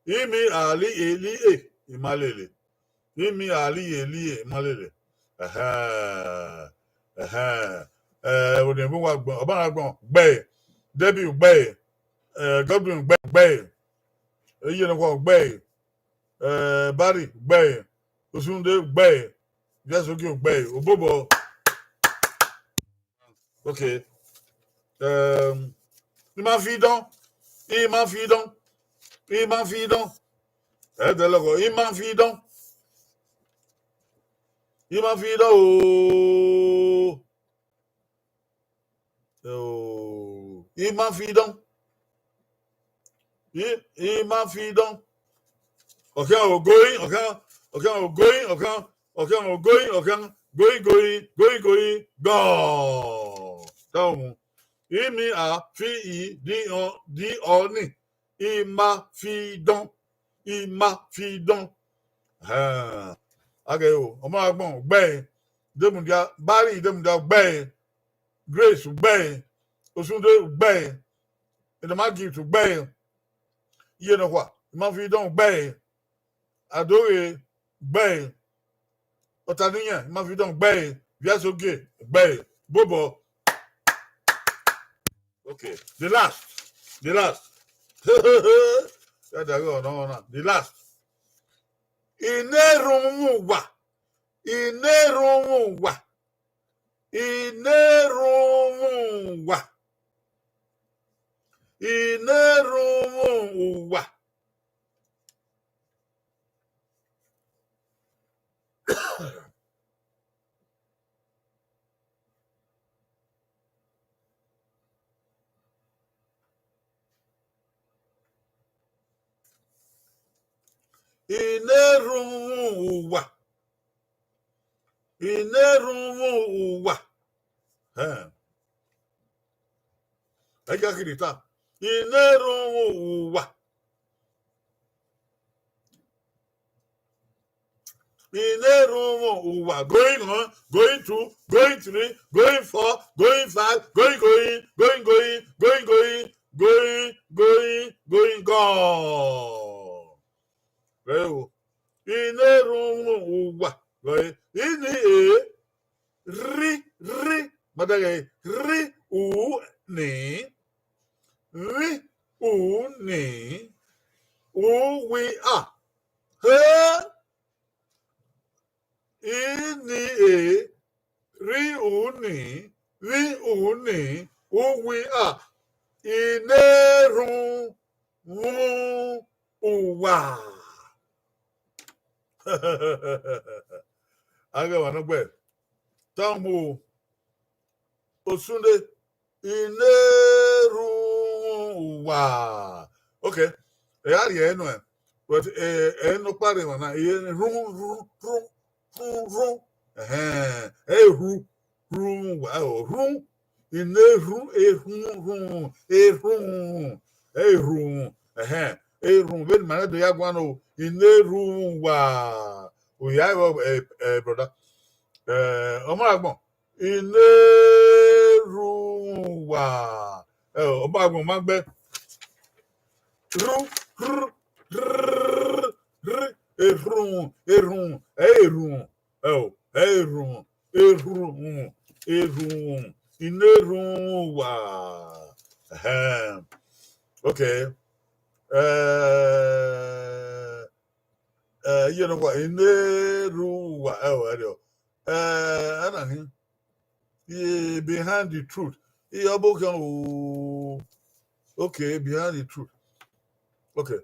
I mi a li e, li e. I ma lele. I mi a li e, li e. I ma lele. Ẹhẹn. Ẹhẹn. Eh, Oniẹnbua gbọn, Ọbana gbọn, gbe. Debbie gbe. Eh, Godwin gbe, gbe. Iye nọkhua gbe. Eh, Barry gbe. Osunde gbe. Viasogie gbe. Obobọ. Okay. Um, I ma fi dọn. I ma fi dọn. I ma fi dọn. Ẹ dẹ lọghọ, I ma fi dọn. I ma fi dọn o. O, I ma fi dọn. I, I ma fi dọn. Ọkhian o, going, ọkhian, ọkhian o, going, ọkhian, ọkhian o, going, ọkhian, going, going, going, going, gone. Tau mu. I mi a fi i di ọ, di ọ ni. I ma fi dọn. I ma fi dọn. Ẹhẹn. Agẹ o, Ọbana gbọn, gbe. De mudia, Barry de mudia, gbe. Grace, gbe. Osunde, gbe. Enorma Gift, gbe. Iye nọkhua, I ma fi dọn, gbe. Adoghe, gbe. Ọtaniyan, I ma fi dọn, gbe. Viasogie, gbe. Bobọ. Okay, the last, the last. Ya da ghe ọna, ọna, the last. I ne erhunmwu uwa. I ne erhunmwu uwa. I ne erhunmwu uwa. I ne erhunmwu uwa. I ne erhunmwu uwa. I ne erhunmwu uwa. Ẹn. Ẹ ya khin ta. I ne erhunmwu uwa. I ne erhunmwu uwa. Going one, going two, going three, going four, going five, going, going, going, going, gone. Rẹ o. I ne erhunmwu uwa. Rẹ i ni e. Rri, rri. Ma da ghe rri u ni. vbi uni, uwi a. He, ini e, rri uni, vbi uni, uwi a, I ne erhunmwu uwa. Aghẹ mwa nọ gbẹ, tama Osunde, I ne erhunmwu uwa. Okay, ẹ ya rhie ẹre nọ, but ẹ, ẹre nọkpa rre emwa na, I ne erhunmwu, rhunmwu, rhunmwu, rhunmwu, rhunmwu. Ẹhẹn, erhu, rhunmwu uwa, ẹhọ, rhunmwu, I ne erhu, erhunmwu, rhunmwu, erhunmwu, erhunmwu, ẹhẹn, erhunmwu, vbene ima na do ya guan o, I ne erhunmwu uwa. Oya, ẹ, ẹ, brother. Ẹ, ọmọ agbọn, I ne erhunmwu uwa. Ẹ, ọmọ agbọn ma gbẹ. Rhu, rhu, rhu, rhu, erhunmwu, erhunmwu, ẹ, erhunmwu. Ẹ o, ẹ, erhunmwu, erhunmwu, erhunmwu, I ne erhunmwu uwa. Ẹhẹn. Okay. Ẹ, ẹ, iye nọkpa, I ne erhunmwu uwa, ẹ o, ẹ o. Ẹ, ana hin. Iye behind the truth. Iye ọbo khian o. Okay, behind the truth. Okay.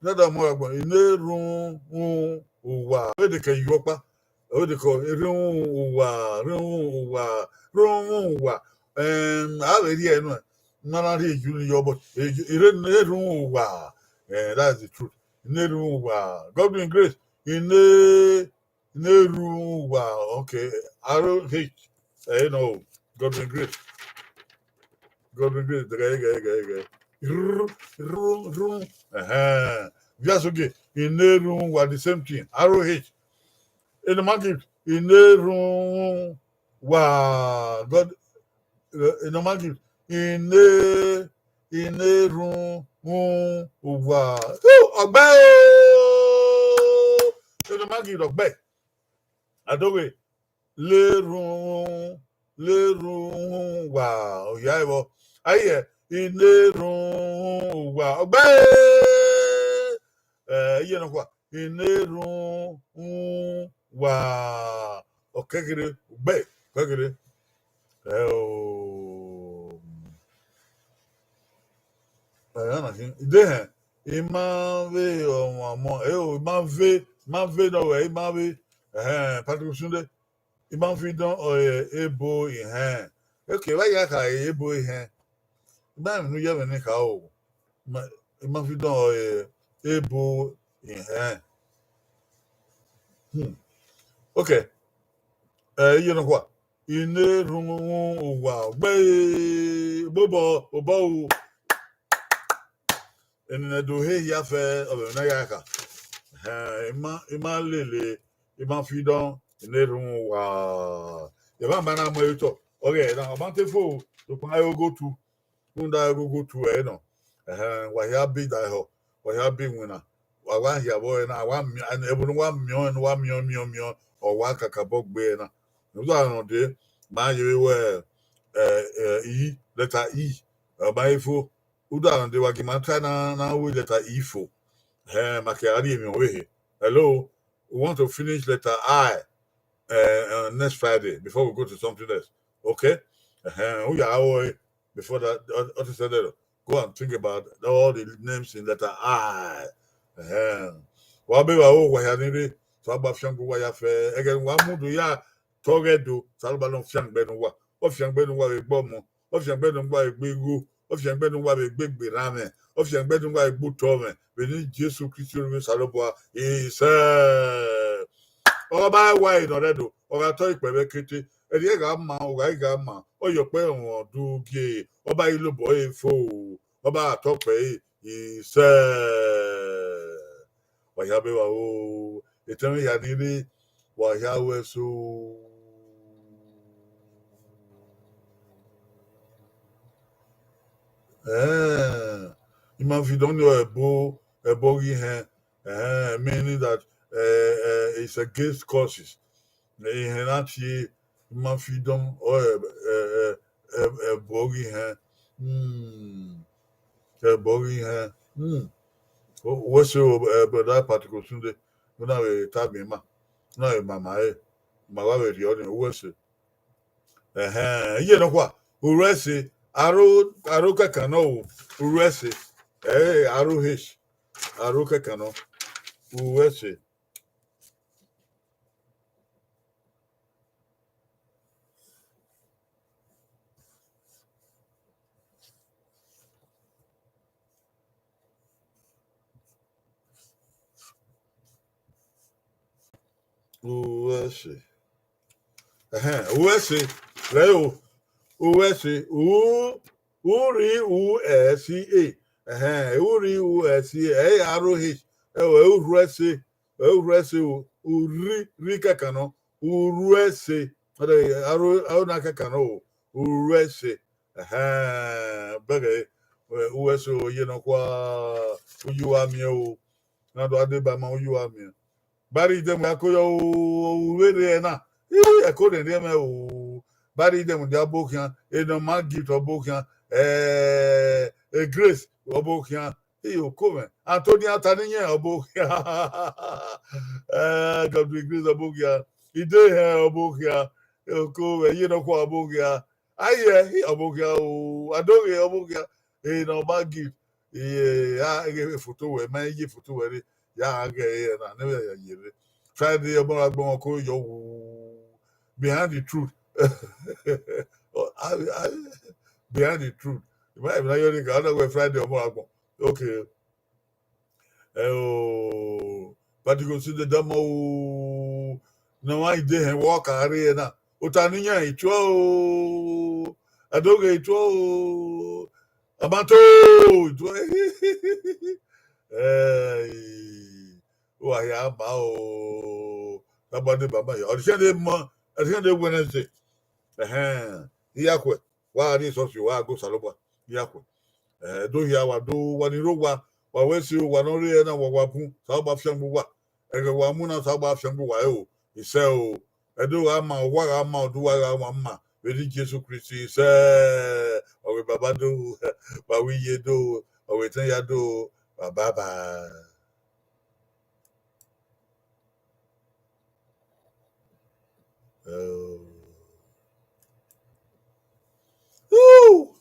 Dada mu agbọn, I ne erhunmwu uwa. Vbe de ke yu ọkpa. Vbe de ke erhunmwu uwa, erhunmwu uwa, erhunmwu uwa. Em, a vbe rhie ẹre nọ, ma na rhie yu ni yọ, but erhunmwu uwa. Eh, that's the truth. I ne erhunmwu uwa. Godwin Grace, I ne, I ne erhunmwu uwa. Okay. R O H. Eh, no. Godwin Grace. Godwin Grace. Gẹ, gẹ, gẹ, gẹ. Rhu, rhu, rhu. Ẹhẹn. Viasoge, I ne erhunmwu uwa, the same thing. R O H. Enoma Gift, I ne erhunmwu uwa. God, eh, Enoma Gift, I ne, I ne erhunmwu uwa. Ọgbẹe o! Enoma Gift, ọgbẹe. Adoghe, la erhunmwu, la erhunmwu uwa, oya vbọ. Aye, I ne erhunmwu uwa. Ọgbẹe! Eh, iye nọkpa, I ne erhunmwu uwa. Ọkẹgherẹ, ọgbẹe, ọkẹgherẹ. Ẹ o. Ẹ, ọna khin. Idehẹn, I ma vbe ọmwa ọmọ, ẹ o, I ma ve, I ma ve nọ wẹ, I ma ve. Ẹhẹn, Patrick Osunde. I ma fi dọn ọre ebo ihẹn. Okay, vbe a ya kha ebo ihẹn. I ma emwi ne u ye ẹmwẹ ne I kha o. I ma, I ma fi dọn ọre ebo ihẹn. Hmm. Okay. Ẹ, iye nọkpa. I ne erhunmwu uwa ọgbẹe, bobọ, obọ o. Eni ne do he hia fẹ, ọ vbe na ya kha. Ẹhẹn, I ma, I ma lele, I ma fi dọn, I ne erhunmwu uwa. Evba ma na mu ẹre otọ. Ọghe na, ọ ma te fo, sokpan a i gho go tu. Rhunmwuda ẹgogo tu ẹre nọ. Ẹhẹn, wa hia be da ehọ, wa hia be iwinna, wa wa hia vbọ ẹre na, wa miẹn, ẹvbo ne uwa miẹn ọnrẹn, ne uwa miẹn miẹn miẹn, ọ wa kakabọ gbe ẹre na. Rhunmwuda rhunmwuda, ma ye vbe wẹ, ẹ, ẹ, I, letter E, ọ ma he fo. Rhunmwuda rhunmwuda, wa gie ima try na, na ru letter E fo. Ẹhẹn, ma ke a rhie emwi ọvbehe. Hello, we want to finish letter I, uh, uh, next Friday before we go to something else. Okay? Ẹhẹn, u ya ru ẹre before that, uh, uh, Saturday. Go and think about all the names in letter I. Ẹhẹn. Wa be wa ru owa hia ni rre, so a gba fiangbe uwa ya fẹ. Ẹghẹ ne uwa mudu ya tọghe do, Osanobua ne ọ fiangbe ne uwa. Ọ fiangbe ne uwa vbe egbe ọmọ, ọ fiangbe ne uwa vbe egbe igho, ọ fiangbe ne uwa vbe egbe egbe erha mwẹ, ọ fiangbe ne uwa vbe egbe otọ mwẹ, vbe eni Jesu Kristi ọre Osanobua isẹ. Ọ ba wa ẹre nọ rre do, ọ gha tọ ikpẹ vbe kete, ẹrriẹ gha ma, ọ gha gha ma, ọ yọ ọkpẹ ọmwa du gie, ọ ba i lobọ ẹre fo, ọ ba tọ ọkpẹ ẹre isẹ. Wa hia be wa o, etẹn mwẹ hia ni rre, wa hia ru ẹso. Ẹhẹn, I ma fi dọn ni ẹbo, ẹbo ghi hẹn, ẹhẹn, meaning that, eh, eh, it's against curses. Ehẹn na tie, I ma fi dọn, ọ, ẹ, ẹ, ẹ, ẹ, ẹbo ghi hẹn. Hmm. Ẹbọ ghi hẹn. Hmm. Uwẹ se o, eh, brother Patrick Osunde, u na vbe tama ima, u na vbe ma ma ẹre, ma wa vbe rhie ọnii, uwẹ se. Ẹhẹn, iye nọkhua, uwẹ se, aro, aro kẹkan nọ o, uwẹ se, ẹ, aro he, aro kẹkan nọ, uwẹ se. Uwẹ se. Ẹhẹn, uwẹ se. Rẹ o. Uwẹ se. U, u rhi u ẹ si e. Ẹhẹn, u rhi u ẹ si e. Ẹ i aro he. Ẹ o, ẹ u rhuẹ se. Ẹ u rhuẹ se o. U rhi, rhi kẹkan nọ. U rhuẹ se. Aro, aro na kẹkan nọ o. U rhuẹ se. Ẹhẹn, bẹghe, ẹ, uwẹ se o, iye nọkhua, u ye uwa miẹn o. Na do a deba ma, u ye uwa miẹn. Bari idẹmwẹ a ko yọ o, u vbe rre ẹna. Ii, ẹko ne rhie mwẹ o. Bari idẹmwẹ dia ọbo khian, Enoma Gift ọbo khian, eh, eh, Grace ọbo khian. Ii, oko mwẹ. Anthony Ataniyan ọbo khian. Eh, Godwin Grace ọbo khian. Idehẹn ọbo khian. Oko mwẹ, iye nọkhua ọbo khian. Aye, ii, ọbo khian o. Adoghe ọbo khian. Enoma Gift. Iye, a, e foto wẹ, ma ye foto wẹ rre. Ya ghe ẹre na, ne ya ye rre. Friday, ọmọ ra gbọmọ ko yọ wu. Behind the truth. I, I, behind the truth. Ima emwi na yọ ni ka, ọ na wẹ Friday, ọmọ ra gbọn. Okay. Ẹ o, Patrick Osunde dama o, ne ọmwa idehẹn wọ ka rre na. Ota ne iyan i tuọ o, Adoghe i tuọ o, Amato i tuọ. Ẹi, uwa hia ma o, taba deba ma ya. Ọdisiẹn de mọ, ọdisiẹn de Wednesday. Ẹhẹn, iyakhue, wa rrie esọsi, wa go Osanobua, iyakhue. Eh, do hia wa do, wa ni rre owa, wa wẹ si owa ne ọ rre na, wa, wa bun, Osanobua fiangbe uwa. Ẹghẹ wa mu na, Osanobua fiangbe uwa ẹre o, isẹ o. Ẹdo gha ma, owa gha ma, ọdọ uwa gha ma ma, vbe eni Jesu Kristi, isẹ. Wa wẹ Baba do, wa wẹ Iye do, wa wẹ Etẹn Hia do, Baba ba. Oh. Woo!